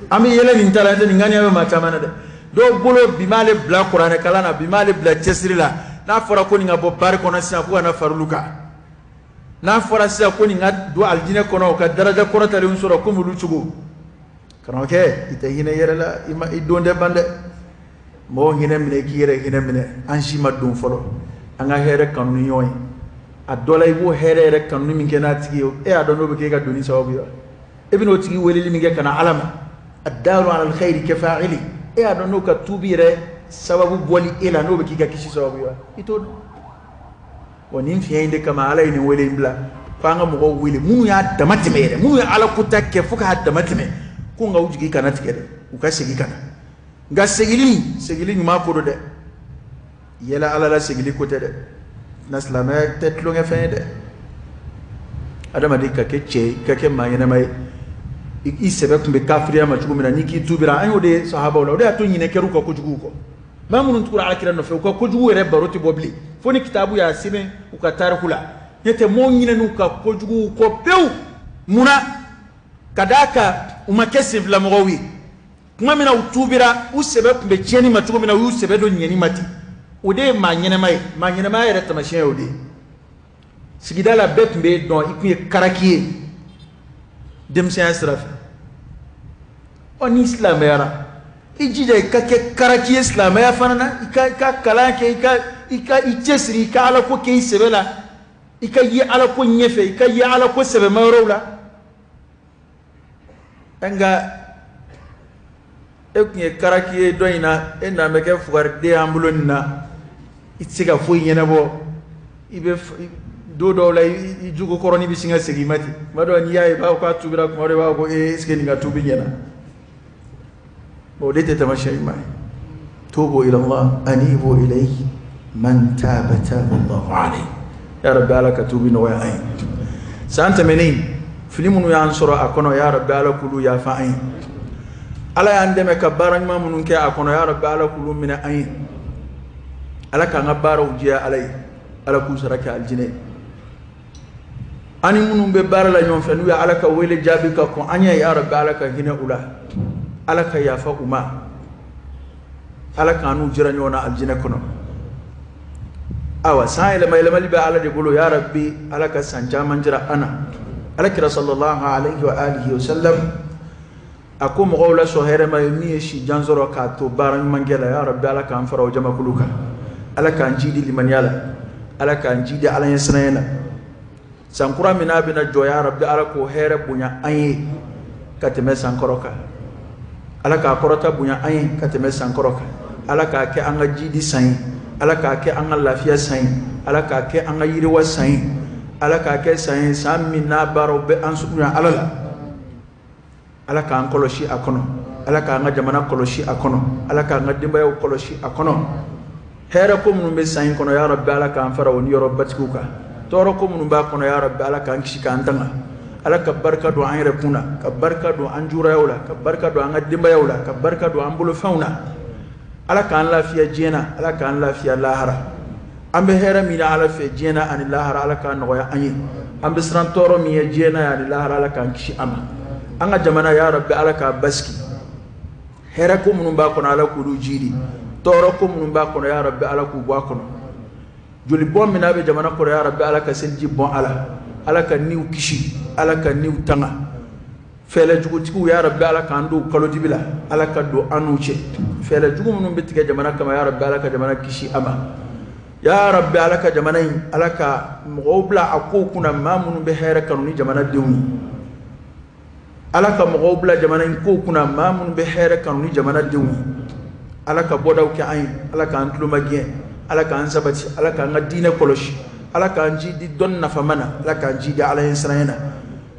S1: An bɛ yɛlɛ nin ta la dɛ, nin ŋaniya bɛ maa caman na dɛ. Dɔw bolo bi m'ale bila kuranɛ kalan na, bi m'ale bila cɛsiri la. N'a fɔra ko nin ka bɔ bari kɔnɔ sisan ko ka na far'olu kan, n'a fɔra sisan ko nin ka don alijinɛ kɔnɔ, o ka daraja kɔrɔtalen sɔrɔ komi olu cogo. Karamɔgɔkɛ, i tɛ hinɛ yɛrɛ la, i ma i don tɛ ban dɛ. Mɔgɔw hinɛ minɛ, k'i yɛrɛ hinɛ minɛ. An si ma don fɔlɔ. An ka hɛrɛ kanu ni ɲɔgɔn ye. A dɔ la, i b'o hɛrɛ yɛrɛ kanu min kɛ n'a tigi ye, e y'a dɔn n'o bɛ k'e ka donni sababu ye wa? E bɛn'o tigi weleli min kɛ ka na ala ma, addalu ala alkhairi kafa'ili, e y'a dɔn n'o ka tuubi yɛrɛ sababu bɔli e la, n'o bɛ k'i ka kisi sababu ye wa? I t'o dɔn. Wa nin fiɲɛ in de kama ala ye nin wele in bila, ko an ka mɔgɔw wele minnu y'a dama tɛmɛ yɛrɛ, minnu ye ala kota kɛ fo k'a dama tɛmɛ, ko nka u jigi kana tigɛ dɛ, u ka segin ka na. Nka segili ɲuman ko don dɛ, yɛlɛ ala la segili ko tɛ dɛ. Na silamɛya tɛ tulonkɛfɛn ye dɛ. Adamaden ka kɛ cɛ ye, ka kɛ maa ɲɛnama ye, i sɛbɛ tun bɛ kafiriya ma cogo min na, n'i k'i tuubira, an y'o de ye sahabaw la. O de y'a to ɲinɛ kɛr'u ka kojuguw kɔ. Maa minnu tugura alakira nɔfɛ, u ka kojugu yɛrɛ baro tɛ bɔ bilen fo ni kitabu y'a sɛbɛn u ka tariku la. N'o tɛ, mɔgɔw ɲinɛn'u ka kojuguw kɔ pewu. Munna? Ka d'a kan u ma kɛ senfilamɔgɔw ye. Tuma min na u tuubira, u sɛbɛ tun bɛ tiɲɛni ma cogo min na, u y'u sɛbɛ don ɲɛni ma ten. O de ye maa ɲɛnɛma ye. Maa ɲɛnɛmaya yɛrɛ taamasiyɛn ye o de ye. Sigida la, bɛɛ tun b'e dɔn, i tun ye karaki ye denmisɛnya sira fɛ. Ɔ, n'i silamɛyara, i jija i ka kɛ karaki ye silamɛya fana na. I ka kalan kɛ, i ka i cɛsiri, i ka alako kɛ i sɛbɛ la, i ka ye alako ɲɛfɛ, i ka ye alako sɛbɛma yɔrɔw la. Nka e tun ye karaki ye dɔ in na, e nan bɛ kɛ fugariden y'an bolo nin na, i tɛ se ka foyi ɲɛnabɔ. I bɛ don dɔw la, i jogo kɔrɔnin bɛ sin ka segin i ma ten. Tuma dɔw, n'i y'a ye, i b'a fɔ k'a tuubira. Tuma dɔw, i b'a fɔ ko ee, est ce que nin ka tuubi ɲɛna? O de tɛ taamasiyɛn ɲuman ye. Tubu ila Allah, anibu ilayhi, man taba taba Allahu alayhi. Ya rabbi, ala ka tuubi nɔgɔya an ye. San tɛmɛnen, fili minnu y'an sɔrɔ a kɔnɔ, ya rabbi, ala k'olu yafa an ye. Ala y'an dɛmɛ ka baara ɲuman minnu kɛ a kɔnɔ, ya rabbi, ala k'olu minɛ an ye. Ala k'an ka baaraw jɛya ala ye, ala k'u sara kɛ alijinɛ ye. Ani minnu bɛ baara la ɲɔgɔn fɛ, n'u ye ala ka wele jaabi ka kɔn an ɲɛ, ya rabbi, ala ka hinɛ u la, ala ka yafa u ma, ala k'an n'u jira ɲɔgɔn na alijinɛ kɔnɔ. Awa, san yɛlɛma yɛlɛmali bɛ ala de bolo. Ya rabbi, ala ka san caman jira an na. Ala kira sallallahu alaihi wa alihi wa sallam a ko mɔgɔw la, sɔn hɛrɛma ye min ye si jan sɔrɔ k'a to baara ɲumankɛ la. Ya rabbi, ala k'an fara o jamakulu kan. Ala k'an jidi limaniya la, ala k'an jidi ala ɲɛsiranya la. San kura min n'a bɛna jɔ, ya rabbi, ala k'o hɛrɛ bonya an ye ka tɛmɛ san kɔrɔ kan. Ala k'a kɔrɔta bonya an ye ka tɛmɛ san kɔrɔ kan. Ala k'a kɛ an ka jidi san ye, ala k'a kɛ an ka lafiya san ye, ala k'a kɛ an ka yiriwa san ye, ala k'a kɛ san ye, san min n'a baaraw bɛ an surunya ala la. Ala k'an kɔlɔsi a kɔnɔ. Ala k'an ka jamana kɔlɔsi a kɔnɔ. Ala k'an ka denbayaw kɔlɔsi a kɔnɔ. Hɛrɛ ko minnu bɛ san in kɔnɔ, ya Rabbi, Ala k'an fara o niyɔrɔbatigiw kan. Tɔɔrɔ ko minnu b'a kɔnɔ, ya Rabbi, Ala k'an kisi k'an tanga. Ala ka barika don an yɛrɛ kun na, ka barika don an jurayaw la, ka barika don an ka denbayaw la, ka barika don an bolofɛnw na. Ala k'an lafiya diɲɛ na, Ala k'an lafiya lahara. An bɛ hɛrɛ min na Ala fɛ diɲɛ na ani lahara, Ala k'a nɔgɔya an ye. An bɛ siran tɔɔrɔ min ye diɲɛ na ani lahara, Ala k'an kisi a ma. An ka jamana, ya Rabbi, Ala k'a basigi. Hɛrɛ ko minnu b'a kɔnɔ, Ala k'olu jiidi. Tɔɔrɔ ko minnu b'a kɔnɔ, ya Rabbi, Ala k'u bɔ a kɔnɔ. Joli bɔn min n'a bɛ jamana kɔnɔ, ya Rabbi, Ala ka seliji bɔn a la. Ala ka niw kisi, Ala ka niw tanga. Fɛɛrɛ jugutigiw, ya Rabbi, Ala k'an don kalo dibi la, Ala ka don an n'u cɛ. Fɛɛrɛ jugu minnu bɛ tigɛ jamana kama, ya Rabbi, Ala ka jamana kisi a ma. Ya Rabbi, Ala ka jamana in, Ala ka mɔgɔw bila a kow kunna, maa minnu bɛ hɛrɛ kanu ni jamanadenw ye. Ala ka mɔgɔw bila jamana in kow kunna, maa minnu bɛ hɛrɛ kanu ni jamanadenw ye. Ala ka bɔdaw kɛ an ye, Ala k'an tulomagɛn, Ala k'an sabati, Ala k'an ka diinɛ kɔlɔsi, Ala k'an jidi dɔnni nafama na, Ala k'an jidi Ala ɲɛ siranɲɛ na.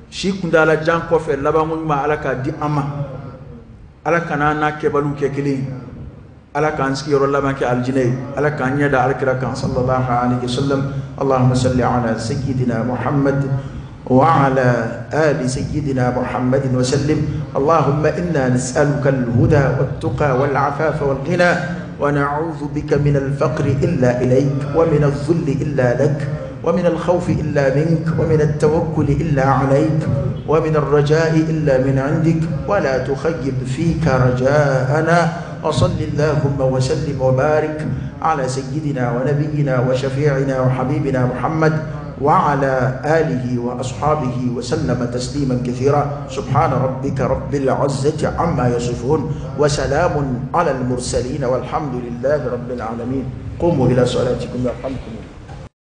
S1: Si kuntaala jan kɔfɛ, labanko ɲuman, Ala k'a di an ma. Ala kana an n'a kɛbaliw kɛ kelen ye. Ala k'an sigiyɔrɔ laban kɛ alijinɛ ye. Ala k'an ɲɛ da alakira kan, sallallahu alaihi wasallam. Allahumma salli ala sayyidina Muhammad wa ala ali sayyidina Muhammadin wa sallim. Allahumma inna nas'aluka al-huda wat-tuqa wal-afafa wal-ghina wa na'udhu bika min al-faqri illa ilayk wa min adh-dhulli illa lak wa min al-khawfi illa mink wa min at-tawakkuli illa alayk wa min ar-raja'i illa min 'indik wa la tukhayyib fika raja'ana. وصل اللهم وسلم وبارك على سيدنا ونبينا وشفيعنا وحبيبنا محمد وعلى آله وأصحابه وسلم تسليما كثيرا. سبحان ربك رب العزة عما يصفون وسلام على المرسلين والحمد لله رب العالمين. قوموا إلى صلاتكم يرحمكم الله.